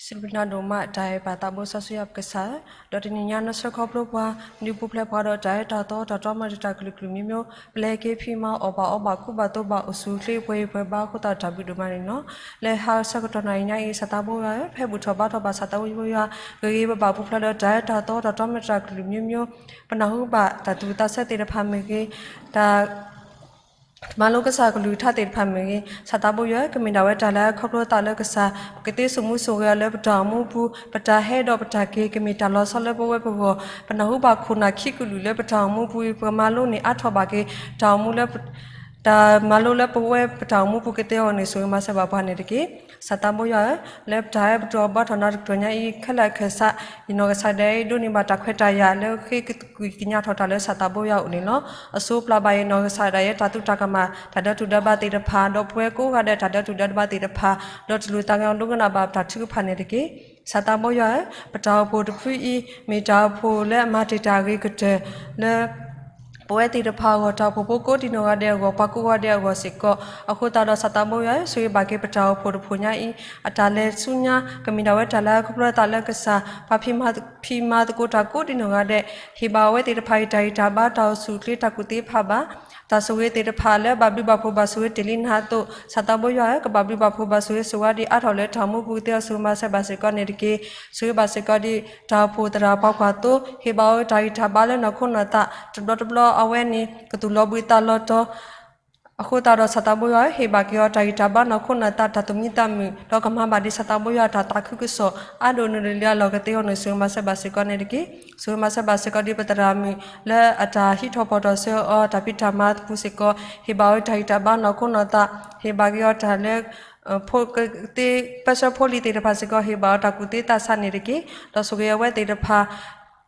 စံးဘျုးနၤဒိၣ်မး တၢ်အဲၣ်ပၢ်သးဘိစီဆှံယွၤပကစၢ်, ဒီးတနံၤညါနီၢ်ဆၢခီဖျိပှၤ ဒုးပူၤဖျဲးပှၤဒီးတၢ်အၢတၢ်သီတၢ်တီမၤတၢ်ကလုာ်ကလုာ်မျိုးမျိုး, ပျဲက့ၤဖံးမၤအီၣ်ဘၣ်အီဘၣ်ကူဘၣ်သိးဘၣ်အိၣ်ဆူၣ်အိၣ်ချ့ပှဲၤအံၤပှဲၤဘါအဃိသတးတၢ်ဘျုးဒိၣ်မးန့ၣ်လီၤ. လၢဟါဆၢကတီၢ်နၣ်ရံၣ်ညါအံၤ စၢ်သးဘိယွၤဧၢ, ဖဲဘူၣ်ထီၣ်ဘါထီၣ်ဘၣ်စၢ်သးဘိယွၤ, ဂ့ၤဂ့ၤဘၣ်ဘၣ်ပူၤဖျဲးဒီးတၢ်အၢတၢ်သီတၢ်တီမၤတၢ်ကလုာ်မျိုးမျိုး, ပနၢ်ဟူဘၣ်တၢ်သူၣ်ဝံၣ်သးဆၢသ့ၣ်တဖၣ်မ့ၢ်ဂ့ၤ, တၢ် မၤလိကစၢ်ကလုၢ်ကထါသ့ၣ်တဖၣ်မ့ၢ်ဂ့ၤ, စၢ်သးဘိယွၤ ကမ့ၢ်ဒၣ်ဝဲတၢ်လၢအခီဖျိသးလၢကစၢ် ပကသ့စိာ်မူစိာ်ဂဲၤလၢပတၢ်အိၣ်မူပူၤ, ပတၢ်ဟဲဒီးပတၢ်က့ၤ ကမ့ၢ်တၢ်လီၤဆီလၢပဝဲပဂီၢ်, ပနၢ်ဟူဘၣ်ခိၣ်နၢ်ခံကလုာ်လၢပတၢ်အိၣ်မူပူၤ ပကမၤလိန့ၢ်အါထီၣ်ဘၣ်က့ၤ တၢ်အိၣ်မူလၢ တၢ် တၢ်မၤလိလၢပဝဲပတၢ်အိၣ်မူပူၤကသ့အဂီၢ်န့ၣ် ဆိၣ်ဂ့ၤမၤစၢၤဘၣ်ပှၤန့ၣ်တက့ၢ်. စၢ်သးဘိယွၤဧၢ, လၢပတၢ်ဟဲပတုၤအဘါထီၣ်နၤတကတီၢ်ညါအံၤ ခဲလၢာ်ခဲဆ့ ယနီၢ်ကစၢ်ဒၣ်အံၤ ဒိးန့ၢ်ဘၣ်တၢ်ခွဲးတၢ်ယာ်လၢဃ့ကသကွံာ်ကညးထီၣ်တၢ်လၢစၢ်သးဘိယွၤအအိၣ်န့ၣ်လီၤ. အစိပျၢ်ဘၣ်ယနီၢ်ကစၢ်ဒၣ်ယဲ တၢ်သူၣ်တၢ်ကမၣ် တၢ်ဒဲးတူၢ်ဒဲးဘးသ့ၣ်တဖၣ် ဒီးပဝဲကိးဂၤဒဲးတၢ်ဒဲးတူၢ်ဒဲးဘးသ့ၣ်တဖၣ် ဒီးတူၢ်လိာ်သးကညီၤဒိကနၣ်ဘၣ်ပတၢ်ထုကဖၣ်န့ၣ်တက့ၢ်. စၢ်သးဘိယွၤဧၢ, ပတၢ်အိၣ်ဖှိၣ်တဖုအံၤ မ့ၢ်တၢ်အိၣ်ဖှိၣ်လၢအမၤတ့ၢ်တၢ်အဂ့ၤကတၢၢ်လၢ ပဝဲသ့ၣ်တဖၣ်အဂီၢ် တၢ်အိၣ်ဖှိၣ်ဖိကိးဒံနီၢ်ဂၤဒဲးအဂီၢ် ပှၤကိးဂၤဒဲးအဂီၢ်စ့ၢ်ကီး, အဃိသတးဒီး စၢ်သးဘိယွၤဧၢ, ဆိၣ်ဂ့ၤဘၣ်က့ၤပတၢ်အိၣ်ဖှိၣ်တဖှိၣ်ညါအံၤ အတၢ်လဲၤဆူညါ ကမ့ၢ်ဒၣ်ဝဲတၢ်လၢအခီဖျိသးလၢကစၢ် ပှၤဖံးမၤသကိးတၢ်ကိးဒံနီၢ်ဂၤဒဲး, ဟ့ၣ်ဘၣ်အဝဲသ့ၣ်တဖၣ်အံၤ တၢ်ဂံၢ်တၢ်ဘါ တၢ်အိၣ်ဆူၣ်အိၣ်ချ့ တၢ်ကူၣ်သ့ဖးဘၣ် တၢ်ဆိၣ်ဂ့ၤသ့ၣ်တဖၣ်လၢဘၣ်ဘျုးဘၣ်ဖှိၣ်ဘၣ်ဆိၣ်ဂ့ၤတ့ၢ်လံနၤအသိး စၢ်သးဘိယွၤဧၢ, ကဘၣ်ဘျုးဘၣ်ဖှိၣ်ဘၣ်ဆိၣ်ဂ့ၤဆိၣ်ဝါဒံးအါထီၣ်လၢ တၢ်အိၣ်မူပူၤကသ့အဂီၢ် ဆိၣ်ဂ့ၤမၤစၢၤဘၣ်စ့ၢ်ကီးန့ၣ်တက့ၢ်. ဆိၣ်ဂ့ၤဘၣ်စ့ၢ်ကီးဒံး တၢ်အိၣ်ဖှိၣ်သရၣ်ပှၤကွၢ်သိ, ဟ့ၣ်ဘၣ်အဝဲတၢ်ဂံၢ်တၢ်ဘါလၢနီၢ်ခိနီၢ်သး တဘျီတဘျီအဝဲန့ၣ် ကသူၣ်လီၤဘှံးသးလီၤတီၤ အဃိသတးဒီး စၢ်သးဘိယွၤဧၢ, ဟ့ၣ်ဘၣ်က့ၤအီၤတၢ်ဂံၢ်တၢ်ဘါနီၢ်ခိနီၢ်သး တၢ်သူၣ်မံသးမုာ် ဒီးကမၤဘၣ်ဒံးစၢ်သးဘိယွၤ တၢ်သးခုကစီၣ်အါဒိၣ်နုၤလၢအလီၢ်ကသ့အဂီၢ်န့ၣ် ဆိၣ်ဂ့ၤမၤစၢၤဘၣ်စ့ၢ်ကီးန့ၣ်တက့ၢ်. ဆိၣ်ဂ့ၤမၤစၢၤဘၣ်စ့ၢ်ကီးဒံး ပသရၣ်မုၣ်လၢအတၢ်ဟံးထီၣ်ဖီၣ်ထီၣ်ဆှၢအီၤ တၢ်ဖံးတၢ်မၤပူၤစ့ၢ်ကီး, ဟ့ၣ်ဘၣ်အီၤတၢ်ဂံၢ်တၢ်ဘါနီၢ်ခိနီၢ်သး, ဟ့ၣ်ဘၣ်က့ၤအီၤတၢ်လၢ ပၢဆှၢဖိလံၤသ့ၣ်တဖၣ်စ့ၢ်ကီး, ဟ့ၣ်ဘၣ်အီၤတၢ်ကူၣ်သ့သးဆးန့ၣ်တက့ၢ်. ဒီးဆိၣ်ဂ့ၤအဝဲသ့ၣ်တဖၣ်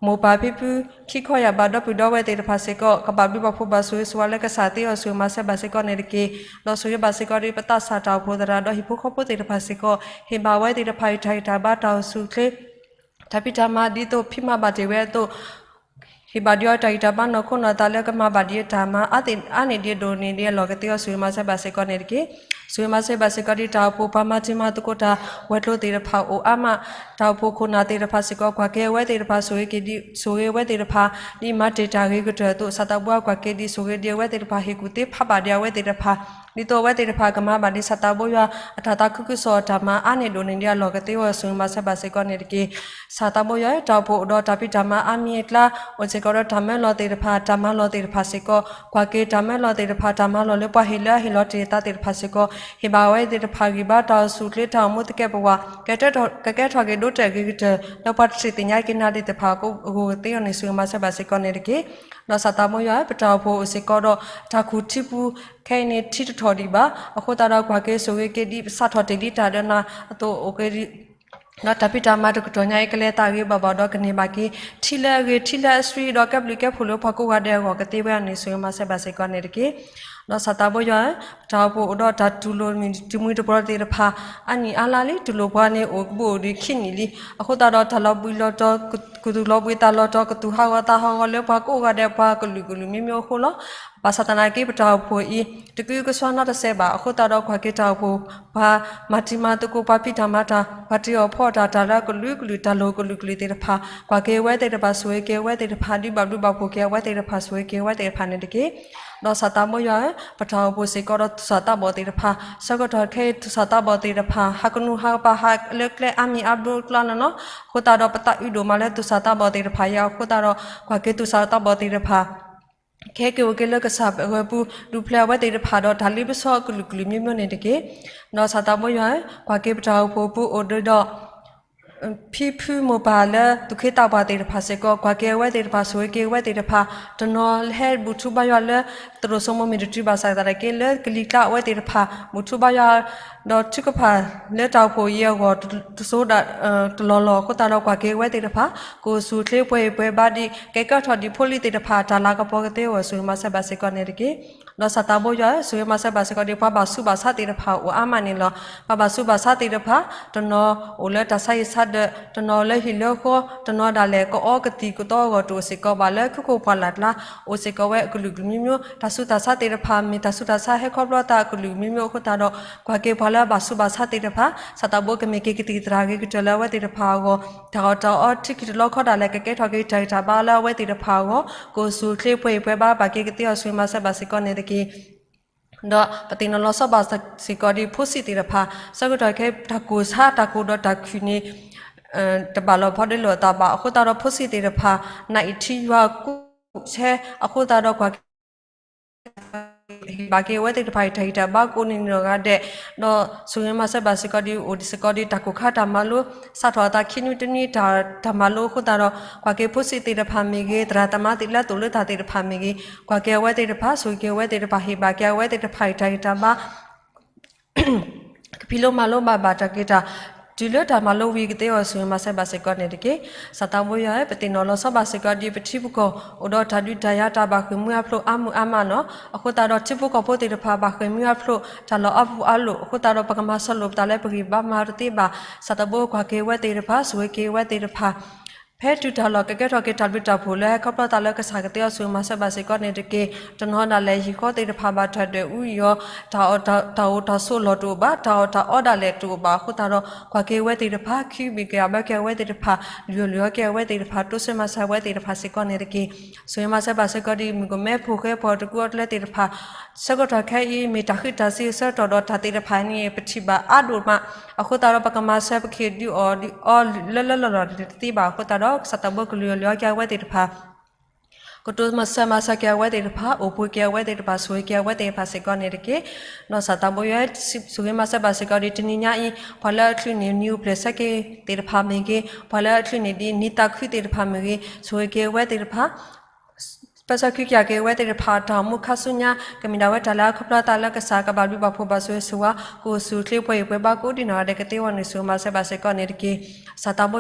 မိၢ်ပၢ်ဖံဖု ခံခီယၢ်ဘးဒီပုၢ်ဒီဝဲၢ်သ့ၣ်တဖၣ်စ့ၢ်ကီး, ကဘၣ်ဘျုးဘၣ်ဖှိၣ်ဘၣ်ဆိၣ်ဂ့ၤဆိၣ်ဝါလၢကစၢ်သ့အဂီၢ် ဆိၣ်ဂ့ၤမၤစၢၤဘၣ်စ့ၢ်ကီးန့ၣ်တက့ၢ်. ဒီးဆိၣ်ဂ့ၤဘၣ်စ့ၢ်ကီးဒံး ပသးစၢ်တၢ်အိၣ်ဖှိၣ်သရၣ် ဒီးဟံၣ်ဖိဃီဖိသ့ၣ်တဖၣ်စ့ၢ်ကီး, ဟ့ၣ်ဘၣ်အဝဲသ့ၣ်တဖၣ်အံၤ တၢ်ဂံၢ်တၢ်ဘါ တၢ်အိၣ်ဆူၣ်အိၣ်ချ့ တၢ်ဖံးတၢ်မၤ ဒ်သိးဖံးမၤဘၣ်တ့ၢ်ဝဲအသိး, ဟ့ၣ်ဘၣ်ဒံးအီၤတၢ်ဂံၢ်တၢ်ဘါနီၢ်ခိနီၢ်သးလၢကမၤဘၣ်ဒံးတၢ်မၤအါန့ၢ်ဒံးအဒိၣ်န့ၢ်ဒံးအလီၢ်ကသ့အဂီၢ် ဆိၣ်ဂ့ၤမၤစၢၤဘၣ်စ့ၢ်ကီးန့ၣ်တက့ၢ်. ဆိၣ်ဂ့ၤမၤစၢၤဘၣ်စ့ၢ်ကီးဒံး တၢ်အိၣ်ဖှိၣ်ပှၤမၤတံၤမၤသကိးတၢ်ဝဲၤကျိၤသ့ၣ်တဖၣ်အိၣ်အါမး, တၢ်အိၣ်ဖှိၣ်ခိၣ်နၢ်သ့ၣ်တဖၣ်စ့ၢ်ကီး ကွၢ်က့ၤအဝဲသ့ၣ်တဖၣ် ဆိၣ်ဂ့ၤက့ၤဒံး ဆိၣ်ဂ့ၤအဝဲသ့ၣ်တဖၣ် ဒ်မၤတ့ၢ်တၢ်ဂ့ၤကတၢၢ်အသိး စၢ်သးဘိယွၤကွၢ်က့ၤဒံး ဆိၣ်ဂ့ၤဒံးအဝဲသ့ၣ်တဖၣ် ဟ့ၣ်ကူၣ်သ့ဖးဘၣ်ဒံးအဝဲသ့ၣ်တဖၣ် ဒ်သိးအဝဲသ့ၣ်တဖၣ်ကမၤဘၣ်ဒံး စၢ်သးဘိယွၤ အတၢ်သးခုကစီၣ်အတၢ်မၤအါန့ၢ်ဒိၣ်န့ၢ်ဒံးအလီၢ်ကသ့အဂီၢ် ဆိၣ်ဂ့ၤမၤစၢၤဘၣ်စ့ၢ်ကီးန့ၣ်တက့ၢ်. စၢ်သးဘိယွၤဧၢ, တၢ်အိၣ်ဖှိၣ်အိၣ်ဒီးတၢ်ဖံးတၢ်မၤအါမံၤအကျါ အိၣ်စ့ၢ်ကီးဒီးတၢ်မၢလီၤသ့ၣ်တဖၣ် တၢ်မၤလီၤသ့ၣ်တဖၣ်စ့ၢ်ကီး, ကွၢ်က့ၤတၢ်မၢလီၤသ့ၣ်တဖၣ် တၢ်မၤလီၤလၢပှၤဟ့ၣ်လၢအဟ့ၣ်လီၤတ့ၢ်အသးသ့ၣ်တဖၣ်စ့ၢ်ကီး, ဟ့ၣ်ဘၣ်အဝဲသ့ၣ်တဖၣ်ဂံၢ်ဘါ တၢ်အိၣ်ဆူၣ်အိၣ်ချ့တၢ်အိၣ်မူသကဲးပဝး ကကဲထီၣ်က့ၤဒိတဲာ်ဂ့ၤကတၢၢ် လၢပှၤတထံၣ်သ့ၣ်ညါက့ၤနၤသ့ၣ်တဖၣ်အဂီၢ်ကသ့အီၤန့ၣ် ဆိၣ်ဂ့ၤမၤစၢၤဘၣ်စ့ၢ်ကီးန့ၣ်တက့ၢ်. ဒီးစၢ်သးဘိယွၤဧၢ, ပတၢ်အိၣ်ဖှိၣ်အိၣ်စ့ၢ်ကီးဒီး တၢ်ခူၣ်ထံပူၤ ခဲအံၤန့ၣ် ထံတထီၣ်ဒံးဘၣ်. အဃိသတးဒီး ကွၢ်က့ၤဆိၣ်ဂ့ၤက့ၤဒံး ပစးထီၣ်တ့ၢ်လံတၢ်ဒီးနၤအသိးအိၣ်က့ၤဒံး ဒီးတၢ်ဖံးတၢ်မၤတကတီၢ်ညါအံၤ ကလဲၤသးဂ့ၤဘၣ်ဘၣ်ဒီး ကန့ၢ်ဘၣ်က့ၤ ထံလၢအဂ့ၤ ထံလၢအဆှံ ဒီးကဲဘျုးကဲဖှိၣ်လၢပှၤကိးဂၤဒဲးအဂီၢ်ကသ့ဝဲအီၤန့ၣ် ဆိၣ်ဂ့ၤမၤစၢၤဘၣ်စ့ၢ်ကီးန့ၣ်တက့ၢ်. ဒီးစၢ်သးဘိယွၤဧၢ, တၢ်အိၣ်ဖှိၣ်အိၣ်ဒီးတၢ်တူၢ်လိာ်မုၢ်တံၤမုၢ်တပျီၤသ့ၣ်တဖၣ် အါနံၣ်အါလါလံ တူၢ်လိာ်ပှၤန့ၣ်အိၣ်ဘူးအိၣ်ဒံးခံနံၣ်လံ. အဃိသတးဒီး တၢ်လီၤဘှံးလီၤတီၤ ကသူၣ်လီၤဘှံးသးလီၤတီၤ ကသူၣ်ဟးဂီၤသးဟးဂီၤလၢပှၤကိးဂၤဒဲး ပှၤကလုာ်ကလုာ်မံၤမံၤအဃိလီၤ. ဘၣ်ဆၣ်သနာ်က့ ပတၢ်အိၣ်ဖှိၣ်အံၤ တကုကစွါနီတစဲးဘၣ်. အဃိသတးဒီး ကွၢ်က့ၤတၢ်အိၣ်ဖှိၣ် ပှၤမၤတံၤမၤသကိး ပှၤဖံးတၢ်မၤတၢ် ပှၤတ့အီၣ်ဖီအီၣ်တၢ် တၢ်လၢအကလုာ်ကလုာ် တၢ်လိၤကလုာ်ကလုာ်သ့ၣ်တဖၣ် ကွၢ်က့ၤအဝဲသ့ၣ်တဖၣ် ဆိၣ်ဂ့ၤက့ၤအဝဲသ့ၣ်တဖၣ် ဒုးဘၣ်ဘျုးဘၣ်ဖှိၣ်က့ၤအဝဲသ့ၣ်တဖၣ် ဆိၣ်ဂ့ၤက့ၤအဝဲသ့ၣ်တဖၣ်န့ၣ်တက့ၢ်. ဒီးစၢ်သးဘိယွၤဧၢ, ပတၢ်အိၣ်ဖှိၣ်စ့ၢ်ကီးဒီးသူၣ်စၢ်သးဘီၣ်သ့ၣ်တဖၣ် ဆၢကတီၢ်ခဲအံၤ သူၣ်စၢ်သးဘီၣ်သ့ၣ်တဖၣ် ဟးကနူၤဟးကပၤ ဟးလၢကျဲအါမံၤအါဘျိအကျါန့ၣ်လီၤ. အဃိသတးဒီး ပသးအုးဒိၣ်မးလၢသူၣ်စၢ်သးဘီၣ်သ့ၣ်တဖၣ်အံၤအဃိသတးဒီး ကွၢ်က့ၤသူၣ်စၢ်သးဘီၣ်သ့ၣ်တဖၣ် ကဟဲက့ၤအိၣ်က့ၤလၢကစၢ်ပဂီၢ်ပူၤ ဒူဖျဲးအဝဲသ့ၣ်တဖၣ်ဒီး တၢ်လ့ပစီအကလုာ်ကလုာ်မံၤမံၤန့ၣ်တက့ၢ်. ဒီးစၢ်သးဘိယွၤဧၢ, ကွၢ်က့ၤပတၢ်အိၣ်ဖှိၣ်ပူၤအိၣ်ဒီး ဖံဖုမိၢ်ပၢ်လၢသူၣ်က့သးပှၢ်သ့ၣ်တဖၣ်စ့ၢ်ကီး ကွၢ်က့ၤအဝဲသ့ၣ်တဖၣ် ဆိၣ်ဂ့ၤက့ၤအဝဲသ့ၣ်တဖၣ် တနီၤဟဲဘူၣ်ထီၣ်ဘါယွၤလၢ သရိာ်စိမိၤမ့ၢ်တတုၤဘၣ်ဆၣ်သနာ်က့ လၢကလံၤကျါအဝဲသ့ၣ်တဖၣ် ဘူၣ်ထီၣ်ဘါယွၤ ဒီးထုကဖၣ်လၢတၢ်အိၣ်ဖှိၣ်အံၤအဂီၢ် တစိၤဒၣ်တလီၢ်လီၢ်အဃိသတးဒီး ကွၢ်က့ၤအဝဲသ့ၣ်တဖၣ် ကအိၣ်ဆူၣ်အိၣ်ချ့ပှဲၤအံၤပှဲၤဘါဒံး ကဲကဲထီၣ်ဒံးဖိလံၤသ့ၣ်တဖၣ် တၢ်လၤကပီၤကသ့အဂီၢ် ဆိၣ်ဂ့ၤမၤစၢၤဘၣ်စ့ၢ်ကီးန့ၣ်တက့ၢ်. ဒီးစၢ်သးဘိယွၤဧၢ, ဆိၣ်ဂ့ၤမၤစၢၤဘၣ်စ့ၢ်ကီးဒံး ပှၤဘၣ်ဆူးဘၣ်ဆါသ့ၣ်တဖၣ်အိၣ်အါမးန့ၣ်လီၤ. ပှၤဘၣ်ဆူးဘၣ်ဆါသ့ၣ်တဖၣ် တနီၤအိၣ်လၢတၢ်ဆါဟံၣ်ဆါဒၢး, တနီၤလၢဟံၣ်လၢဃီ, တနီၤဒၣ်လဲာ်ကအီကသံၣ်ကသီအဂီၢ် တအိၣ်စ့ၢ်ကီးဘၣ်လၢ ခုခိၣ်ပှၢ်လၢ်ကျါ အိၣ်စ့ၢ်ကီးဝဲအကလုာ်ကလုာ်မံၤမံၤ, တၢ်ဆူးတၢ်ဆါသ့ၣ်တဖၣ် မ့ၢ်တၢ်ဆူးတၢ်ဆါဟဲခီဖျိသးအကလုာ်ကလုာ်မံၤမံၤအဃိသတးဒီး ကွၢ်က့ၤပှၤလၢအဘၣ်ဆူးဘၣ်ဆါသ့ၣ်တဖၣ် စၢ်သးဘိကမ့ၢ်က့ၤကသံၣ်သရၣ်ဂ့ၤကတၢၢ်လၢအဝဲသ့ၣ်တဖၣ်အဂီၢ်, တၢ်အီၣ်တၢ်အီထံခံတလီခီဒၣ်လဲာ် ကကဲထီၣ်က့ၤတၢ်ဂံၢ်တၢ်ဘါလၢအဝဲသ့ၣ်တဖၣ်အဂီၢ်, ကအိၣ်ဆူၣ်အိၣ်ချ့ပှဲၤအံၤပှဲၤဘါ ဘၣ်က့ၤကသ့အီၤ ဆိၣ်ဂ့ၤမၤစၢၤဘၣ်စ့ၢ်ကီးန့ၣ်တက့ၢ်. ဒီးပသ့ၣ်နီၣ်လီၤဆီဘၣ်စ့ၢ်ကီးဒံး ဖိဆံးသ့ၣ်တဖၣ် ဆၢကတီၢ်ခဲအံၤ တၢ်ကိၢ်ဆါတၢ်ကိၢ်ဒီးတၢ်ခုၣ်န့ၣ် တဘၣ်လီၤဖီဒ့လိာ်အသးဘၣ်. အဃိသတးဒီး ဖိဆံးသ့ၣ်တဖၣ် နအံၣ်ထံယွၤကူၣ်ဆဲ အဃိသတးဒီး ကွၢ်က့ၤ ဟ့ၣ်ဘၣ်က့ၤအဝဲသ့ၣ်တဖၣ်အံၤတၢ်ဂံၢ်တၢ်ဘါကိးနံၤနံၤဂၤဒဲး, ဒီးဆိၣ်ဂ့ၤမၤစၢၤဘၣ်စ့ၢ်ကီးဒ်အိၣ်ဒံးစ့ၢ်ကီးဒ်တၢ်ကိၢ်ခါတၢ်မၤလိ, စးထီၣ်အသးခံနွံတနွံတၢ် တၢ်မၤလိအဃိသတးဒီး ကွၢ်က့ၤဖိဆံးသ့ၣ်တဖၣ်မ့ၢ်ဂ့ၤ, သရၣ်သမါသ့ၣ်လၢအသိၣ်လိတၢ်သ့ၣ်တဖၣ်မ့ၢ်ဂ့ၤ, ကွၢ်က့ၤအဝဲသ့ၣ်တဖၣ်, ဆိၣ်ဂ့ၤက့ၤအဝဲသ့ၣ်တဖၣ်, ဟ့ၣ်ဘၣ်က့ၤအဝဲသ့ၣ်တဖၣ်အံၤတၢ်ဂံၢ်တၢ်ဘါ ကဖံးလိမၤလိဘၣ်ဘၣ်တၢ်က့ၤတၢ် တုၤလၢတၢ်မၤလိဝံၤကသ့အဂီၢ် ဆိၣ်ဂ့ၤမၤစၢၤဘၣ်စ့ၢ်ကီးန့ၣ်တက့ၢ်. စၢ်သးဘိယွၤဧၢ, ပသ့ၣ်နီၣ်လီၤဆီဘၣ်စ့ၢ်ကီးဒ်ပထံပကီၢ် အိၣ်ဒီးတၢ်ဒုးတၢ်ယၤတၢ်ဘၣ်ဃ့ၢ်မှံဟးဖျိးအါမးအါမးလီၤ. အဃိသတးဒီးထံဖိကီၢ်ဖိသ့ၣ်တဖၣ်ဘၣ်ဃ့ၢ်မှံဟးဖျိးတၢ်လီၢ်အါပူၤအါလိာ်, အဃိသတးဒီးပကမၤစၢၤလိာ်ပသးလၢပဂံၢ်ဘါမၤတသ့ဘၣ်. စၢ်သးဘိကွၢ်က့ၤဝဲသ့ၣ်တဖၣ်, ဆိၣ်ဂ့ၤက့ၤဝဲသ့ၣ်တဖၣ် ဖဲတုၤတၢ်လီၢ်ကကဲထီၣ်က့ၤတၢ်ဘျုးတၢ်ဖှိၣ်လၢဟဲခီဖျိသးလၢကစၢ်ကသ့အီၤ ဆိၣ်ဂ့ၤမၤစၢၤဘၣ်စ့ၢ်ကီးန့ၣ်တက့ၢ်. တနီၤဒၣ်လဲာ်ဟံၣ်ဃီသ့ၣ်တဖၣ်ဘၣ်တၢ်ဒွဲၣ်အူအံၤအီၤ, တၢ်အီၣ်တၢ်အီတၢ်ဆိးလီၢ်တအိၣ်ဘၣ်, တၢ်အီၣ်တၢ်အီဒၣ်လဲာ်တအိၣ်ဘၣ်. အဃိသတးဒီး ကွၢ်က့ၤဝဲသ့ၣ်တဖၣ်, ခံဘ့ၣ်က့ၤအဘၢက့ၤအဝဲသ့ၣ်တဖၣ်, လုၢ်အီၣ်လုၢ်အီက့ၤအဝဲသ့ၣ်တဖၣ်, တိစၢၤမၤစၢၤဝဲသ့ၣ်တဖၣ်စ့ၢ်ကီးန့ၣ်တက့ၢ်. ဆိၣ်ဂ့ၤမၤစၢၤဘၣ်စ့ၢ်ကီးဒ်မုၢ်ကမဲဖိဃဲဖိတကူအီၤတလၢသ့ၣ်တဖၣ် ဆၢကတီၢ်ခဲအံၤ မ့ၢ်တၢ်ဃံးတၢ်စ့ၤအဆၢကတီၢ်ဒီးတၢ်သ့ၣ်တဖၣ်န့ၣ် ပထံၣ်ဘၣ်အါဒိၣ်မး, အဃိသတးဒီးပကမၤစၢၤပကဟ့ၣ်ဒုးအီၣ်ဒုးအီလၢလၢလီၢ်လီၢ်တသ့ဘၣ်. အဃိသတးဒီး ကစၢ်သးဘိကလုၢ်အီၣ်လုၢ်အီက့ၤအဝဲသ့ၣ်တဖၣ်, ကတိၤမၤစၢၤမၤစၢၤက့ၤအဝဲသ့ၣ်တဖၣ်, အိၣ်ဘှံးက့ၤအဝဲသ့ၣ်တဖၣ်, ဆိၣ်ဂ့ၤက့ၤအဝဲသ့ၣ်တဖၣ်စ့ၢ်ကီးန့ၣ်တက့ၢ်. ဒီးစၢ်သးဘိယွၤဧၢ, ဆိၣ်ဂ့ၤမၤစၢၤဘၣ်စ့ၢ်ကီးဒ်တနံၤညါအံၤ ပှၤလၢအချုးန့ၢ်နံၤအူပျဲၢ်ဆၢက့ၤသ့ၣ်တဖၣ်မ့ၢ်ဂ့ၤ, ပှၤလၢအချုးန့ၢ်ဒ်နံၤသးခုသ့ၣ်တဖၣ်မ့ၢ်ဂ့ၤ, ဆိၣ်ဂ့ၤက့ၤအဝဲသ့ၣ်တဖၣ် ပၢဆှၢခံက့ၤက့ၤအဝဲသ့ၣ်တဖၣ် တၢ်အိၣ်မူခါဆူညါ ကမ့ၢ်ဒၣ်ဝဲတၢ်လၢအခီဖျိသးလၢကစၢ်ကဘၣ်ဘျုးဘၣ်ဖှိၣ်ဘၣ်ဆိၣ်ဂ့ၤဆိၣ်ဝါ ကအိၣ်ဆူၣ်အိၣ်ချ့ပှဲၤအံၤပှဲၤဘၣ်ကိးဒ်နီၢ်ဂၤဒဲးကသ့အဂီၢ်န့ၣ် ဆိၣ်ဂ့ၤမၤစၢၤဘၣ်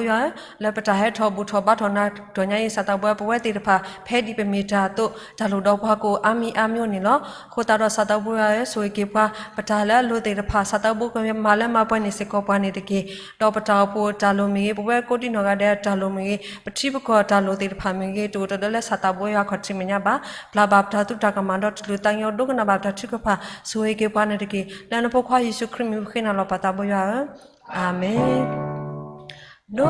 စ့ၢ်ကီးန့ၣ်တက့ၢ်. စၢ်သးဘိယွၤဧၢ, လၢပတၢ်ဟဲထီၣ်ဘူၣ်ထီၣ်ဘါထီၣ်နၤထီၣ်ညါအံၤ စၢ်သးဘိပဝဲသ့ၣ်တဖၣ် ဖဲဒ်ပမ့ၢ်တၢ်အသိး တၢ်လိၣ်ဒီးပှၤကအိၣ်အါမံၤအါမံၤန့ၣ်လီၤ. အဃိသတးဒီးစၢ်သးဘိယွၤဧၢ, ဆိၣ်ဂ့ၤက့ၤပှၤ ပတၢ်လၢအလိၤသ့ၣ်တဖၣ် စၢ်သးဘိကမၤလၢမၤပှဲၤန့ၢ်စ့ၢ်ကီးပှၤန့ၣ်တက့ၢ်. ဒီးပတၢ်အိၣ်ဖှိၣ်တၢ်လိၣ်မ့ၢ်ဂ့ၤ, ပဝဲကိးဒ်နီၢ်ဂၤဒဲးတၢ်လိၣ်မ့ၢ်ဂ့ၤ, ပထံပကီၢ်တၢ်လိၣ်သ့ၣ်တဖၣ်မ့ၢ်ဂ့ၤ, တအိၣ်တၢ်ဒီးလၢစၢ်သးဘိယွၤခီၣ်ထံးမဲာ်ညါဘၣ်. ပျၢ်ဘၣ်ပတၢ်သူတၢ်ကမၣ်ဒီးတချုးသးညီ ဒိကနၣ်ဘၣ်ပတၢ်ထုကဖၣ် ဆိၣ်ဂ့ၤက့ၤပှၤန့ၣ်တက့ၢ်. လၢနဖိခွါယ့ၣ်ၡူးခရံာ်မံၤပဃ့နၤလီၤပၢ်သးဘိယွၤဧၢ, အၤမ့ၣ်. ဒိ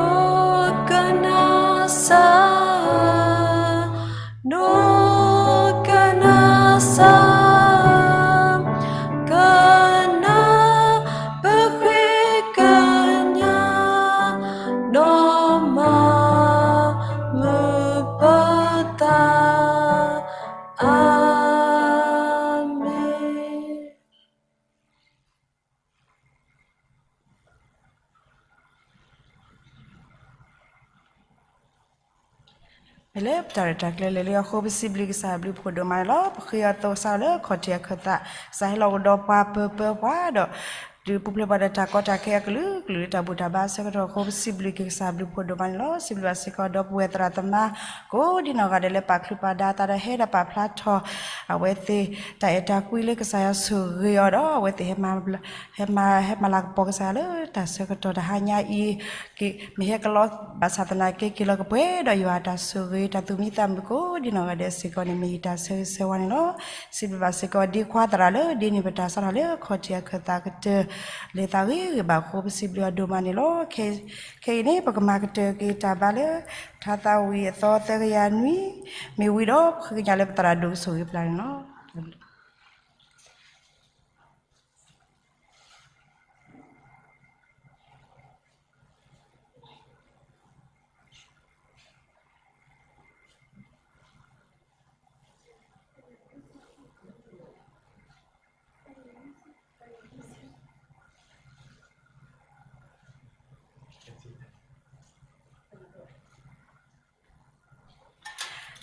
ကနၣ်စၢ်ဧၢ, ဒိကနၣ်စၢ်ဧၢ, ကနၣ်ပဃ့ကညး ဒီးမၤမုာ်ပသး, အၤမ့ၣ်. မ့ၢ်လၢပတၢ်ရဲၣ်တၢ်ကျဲၤလဲၤလၢအဃိ ပစံးဘျုးကစၢ်အဘျုးဖှိၣ်ဒိၣ်မးန့ၣ်လီၤ. ပဃ့အီၤသီစးလၢခီၣ်ထံးအခၢၣ်သး, ကစၢ်ဟဲလီၤအိၣ်ဒီးပှၤပၢၤပၢၤပှၤဒီး ဒုးပူၤဖျဲးပှၤဒီးတၢ်ကီတၢ်ခဲအကလုာ်ကလုာ်လၢတၢ်ဘူၣ်တၢ်ဘါအဆၢကတီၢ်အဃိ ပစံးဘျုးက့ၤကစၢ်အဘျုးဖှိၣ်ဒိၣ်မးန့ၣ်လီၤ. စံးဘျုးဘၣ်စ့ၢ်ကီးဒီပုၢ်ဝဲၢ်သရၣ်သမါ ကိးဒ်နီၢ်ဂၤဒဲးလၢပာ်ချုးပာ်ဒါသးဒီးဟဲဒီးပာ်ဖျါထီၣ် အဝဲသ့ၣ်တၢ်အဲၣ်တၢ်ကွံလၢကစၢ်ယွၤဆိၣ်ဂ့ၤအီၤဒီး အဝဲသ့ၣ်ဟဲမၤ ဟဲမၤလၤကပီၤကစၢ်ယွၤလၢတၢ်ဆၢကတီၢ်တဟါညါအံၤ မ့ၢ်ဟဲကလီဘၣ်ဆၣ်သနာ်က့ က့ၤလီၤကပှဲၤဒီးယွၤအတၢ်ဆိၣ်ဂ့ၤ တၢ်သူၣ်မံသးမုာ်ကိးဒ်နီၢ်ဂၤဒဲးစ့ၢ်ကီးန့ၣ် မ့ၢ်ယတၢ်ဆၢဂ့ၤဆၢဝါန့ၣ်လီၤ. စံးဘျုးဘၣ်စ့ၢ်ကီးဒ့ခွါသရၣ်လၢဒ့န့ၢ်ပတၢ်စးထီၣ်လၢခီၣ်ထံးအခၢၣ်သးကတၢၢ် လဲၤသးဂ့ၤဂ့ၤဘၣ်အဃိ ပစံးဘျုးအီၤဒိၣ်မးန့ၣ်လီၤ. ခဲအံၤန့ၣ် ပကမၤကတၢၢ်က့ၤတၢ်ဘါလၢ ထါသးဝံၣ်အသီသၢကယၤနွံ မ့ၢ်ဝံၤဒီး ပဃ့ကညးလၢပသရၣ်ဒိၣ်ကဆိၣ်ဂ့ၤပျၢ်န့ၣ်လီၤ.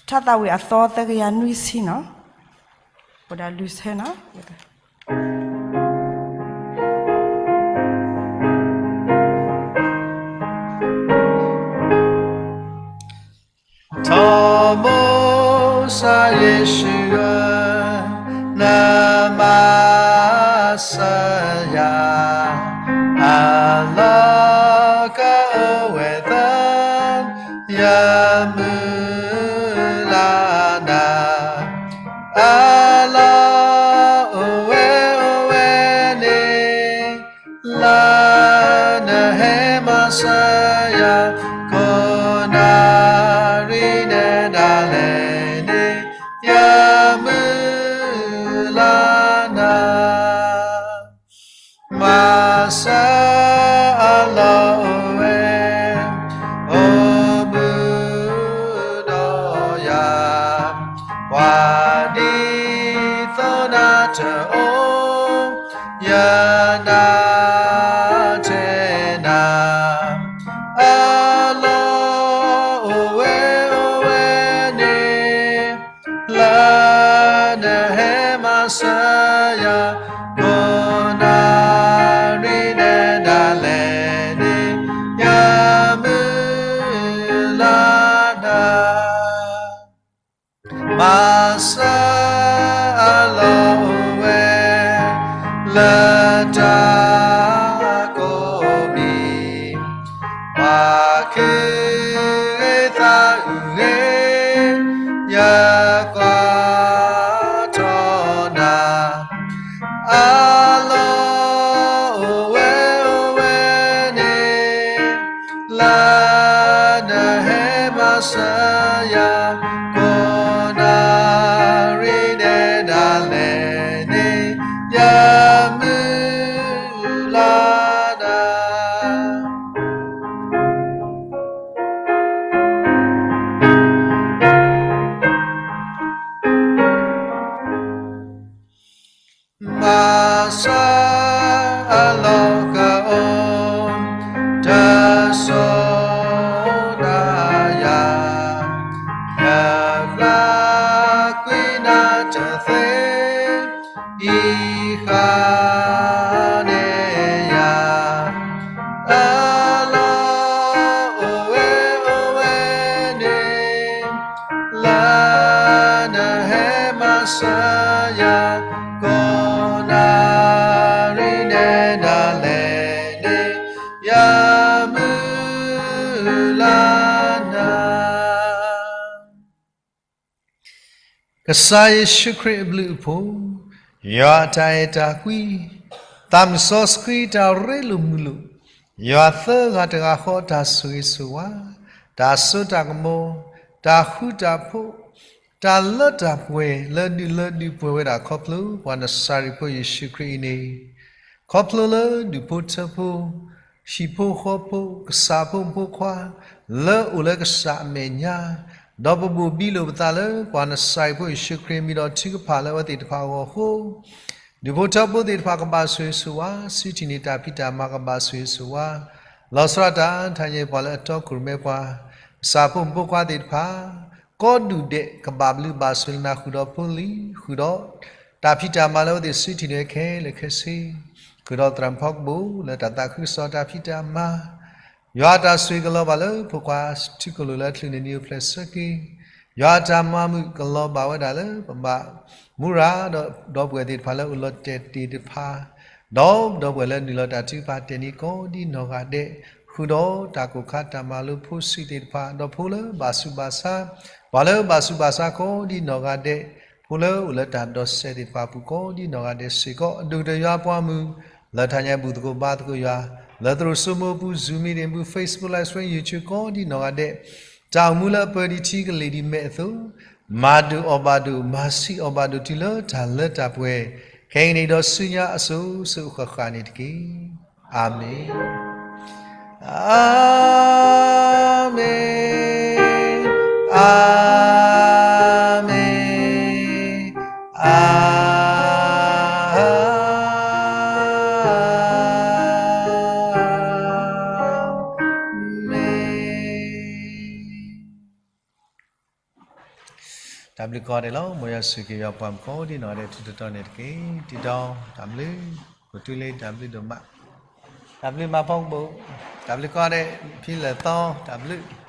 ထါသးဝံၣ်အသီသၢကယၤနွံဆံနီၤ, အိၣ်ဒၣ်လွံၢ်ဆၢနီၤ. ထီဘိစၢ်ယ့ၣ်ၡူးဧၢ, နမၤစၢၤယၤ, အလီၢ်ကအိၣ်ဝဲသၢ, ယမုၢ်လၢ်နၤ, အလီၢ်အိၣ်ဝဲအိၣ်ဝဲန့ၣ် လၢနဟဲမၤစၢၤယၤ, ကိးနၣ်ရံၣ်နဲဒၣ်လဲာ်န့ၣ်, ယမုၢ်လၢ်နၤ, မၤစၢၤအလီၢ်အိၣ်ဝဲ, အိၣ်မုာ်ဒီးယၤ, ပှၤဒ်သိးနၤ ခုၣ်ဂ့ၤသးအုးဂ့ၤ, ယကွၢ်ထီၣ်နၤ, အလီၢ်အိၣ်ဝဲအိၣ်ဝဲန့ၣ်, လၢနဟဲမၤစၢၤယၤ, ကိးနၣ်ရံၣ်ဒဲးဒၣ်လဲာ်န့ၣ်, ယမုၢ်လၢ်နၤ မၤစၢၤအလီၢ်ကအိၣ်, တစိၤနၤယၤ, ယဖျါကွံာ်နၤတသ့, အံၤဃာ်န့ၢ်ယၤ, အလီၢ်အိၣ်ဝဲအိၣ်ဝဲန့ၣ်, လၢနဟဲမၤစၢၤယၤ, ကိးနၣ်ရံၣ်ဒဲးဒၣ်လဲာ်န့ၣ်, ယမုၢ်လၢ်နၤ ကစၢ်ယ့ၣ်ၡူးခရံာ်အဘျုးအဖှိၣ်, ယွၤအတၢ်အဲၣ်တၢ်ကွံ, သးမုၣ်စီဆှံတၢ်ရ့လိာ်မုာ်လိာ်, ယွၤသၢဂၤတဂၤဃီအတၢ်ဆိၣ်ဂ့ၤဆိၣ်ဝါ, တၢ်စိတၢ်ကမီၤ, တၢ်ဃူတၢ်ဖိး, တၢ်လၢတၢ်ပှဲၤလၢဒုးလၢဒုးပှဲၤဝဲဒၣ်ခီဖျိပှၤနစၤရ့းဖိယ့ၣ်ၡူးခရံာ်အံၤန့ၣ်, ခီဖျိလၢဒူၣ်ဖိထၢဖိ, ဟံၣ်ဖိဃီဖိ, ကစၢ်ဖိမုၣ်ဖိခွါ, လၢအိၣ်လၢကစၢ်အမဲာ်ညါ, ဒီးပဘိၣ်ဘံလိာ်ပသးလၢပှၤနစၤရ့းဖိယ့ၣ်ၡူးခရံာ်အမံၤဒီးထုကဖၣ်လၢအဝဲသ့ၣ်တဖၣ်အဂီၢ်အဃိ, ဒူၣ်ဖိထၢဖိသ့ၣ်တဖၣ်ကဘၣ်ဆိၣ်ဂ့ၤဆိၣ်ဝါ, စုထံၣ်န့ၢ်တၢ်ဖံးတၢ်မၤကဘၣ်ဆိၣ်ဂ့ၤဆိၣ်ဝါ, လီၤဆီဒၣ်တၢ်တၢ်ညါပှၤလၢအတီခိၣ်ရိၣ်မဲပှၤ, ကစၢ်ဖိမုၣ်ဖိခွါသ့ၣ်တဖၣ်, ကိးဒူၣ်ဒဲးကဘၣ်ဘျုးဘၣ်ဆိၣ်လၢနၤဃုာ်ဒီးဖိလံၤ, ဃုာ်ဒီး တၢ်ဖံးတၢ်မၤလၢအဝဲသ့ၣ်စုထံၣ်န့ၢ်ခဲလၢာ်ခဲဆ့, ဃုာ်ဒီးသရၣ်မုၣ်ဖီကဘိၣ်လၢတၢ်သးခုကစီၣ်တၢ်ဖံးတၢ်မၤ, ယွၤအတၢ်ဆိၣ်ဂ့ၤကလီၤဘၣ်လၢဖိခွါထံကီၢ်လိၤလၢအချုးန့ၣ်နံၤအိၣ်ဖျဲၣ်ဆၢက့ၤ, ယွၤအတၢ်မၤမုာ်ကလီၤဘၣ်ဝဲဒၣ်လၢပဘၣ်မူရၤဒီးဒီပုၢ်ဝဲၢ်သ့ၣ်တဖၣ်လၢအိၣ်လီၤတဲာ်တ့ၢ်တဖၣ်, ဒီးဒီပုၢ်ဝဲၢ်လၢနုာ်လီၤတၢ်ထုကဖၣ်တဲာ်န့ၢ်ကိးဒ်နီၢ်ဂၤဒဲး, ဃုာ်ဒီးတၢ်ကိၢ်ခါတၢ်မၤလိဖိဆံးသ့ၣ်တဖၣ်, ဒီးဖိလၢဘၣ်ဆူးဘၣ်ဆါ, ပှၤလၢဘၣ်ဆူးဘၣ်ဆါကိးဒ်နီၢ်ဂၤဒဲး, ဖိလၢအိၣ်လၢတၢ်ဒိးစဲးသ့ၣ်တဖၣ်အပူၤကိးဒ်နီၢ်ဂၤဒဲးစ့ၢ်ကီး, အဒိၣ်ကတၢၢ်ယွၤပှၤမုၢ်, လၢတၢ်ညါဘူၣ်သကိးဘါသကိးယွၤ, လၢသရိာ်စိမိၢ်ပူၤ Zoom meeting ပူၤ Facebook live stream YouTube ကိးဒ်နီၢ်ဂၤဒဲး, တၢ်အိၣ်မူလၢအပၢၤဒံးထံကလ့ၢ်ဒံးမဲာ်အသိး, မၤဒိၣ်အီၣ်ဘၣ်ဒိၣ်, မၤဆံးအီၣ်ဘၣ်ဒိၣ်တုၤလၢတၢ်လၢတၢ်ပှဲၤ, ခဲအံၤန့ၣ်ဒီးဆူညါအစိၤစိၤအဃၣ်ဃၣ်န့ၣ်တက့ၢ်. အၤမ့ၣ်. အၤမ့ၣ်, အၤမ့ၣ်, အၤမ့ၣ်. တၢ်ဘျုးကိးဂၤဒဲးလီၤ. မ်ယွၤဆိၣ်ဂ့ၤက့ၤယွၤပှၤမုၣ်ကိးဒ်နီၢ်ဂၤဒဲးထူးထူးတီၤတီၤန့ၣ်တက့ၢ်. တံၤတီ, တၢ်ဘျုး, ပတူၢ်လံတၢ်ဘျုးဒိၣ်မး, တၢ်ဘျုးမးဖီကဘိၣ်, တၢ်ဘျုးကိးဂၤဒဲး, ဖံလဲၤသီ, တၢ်ဘျုး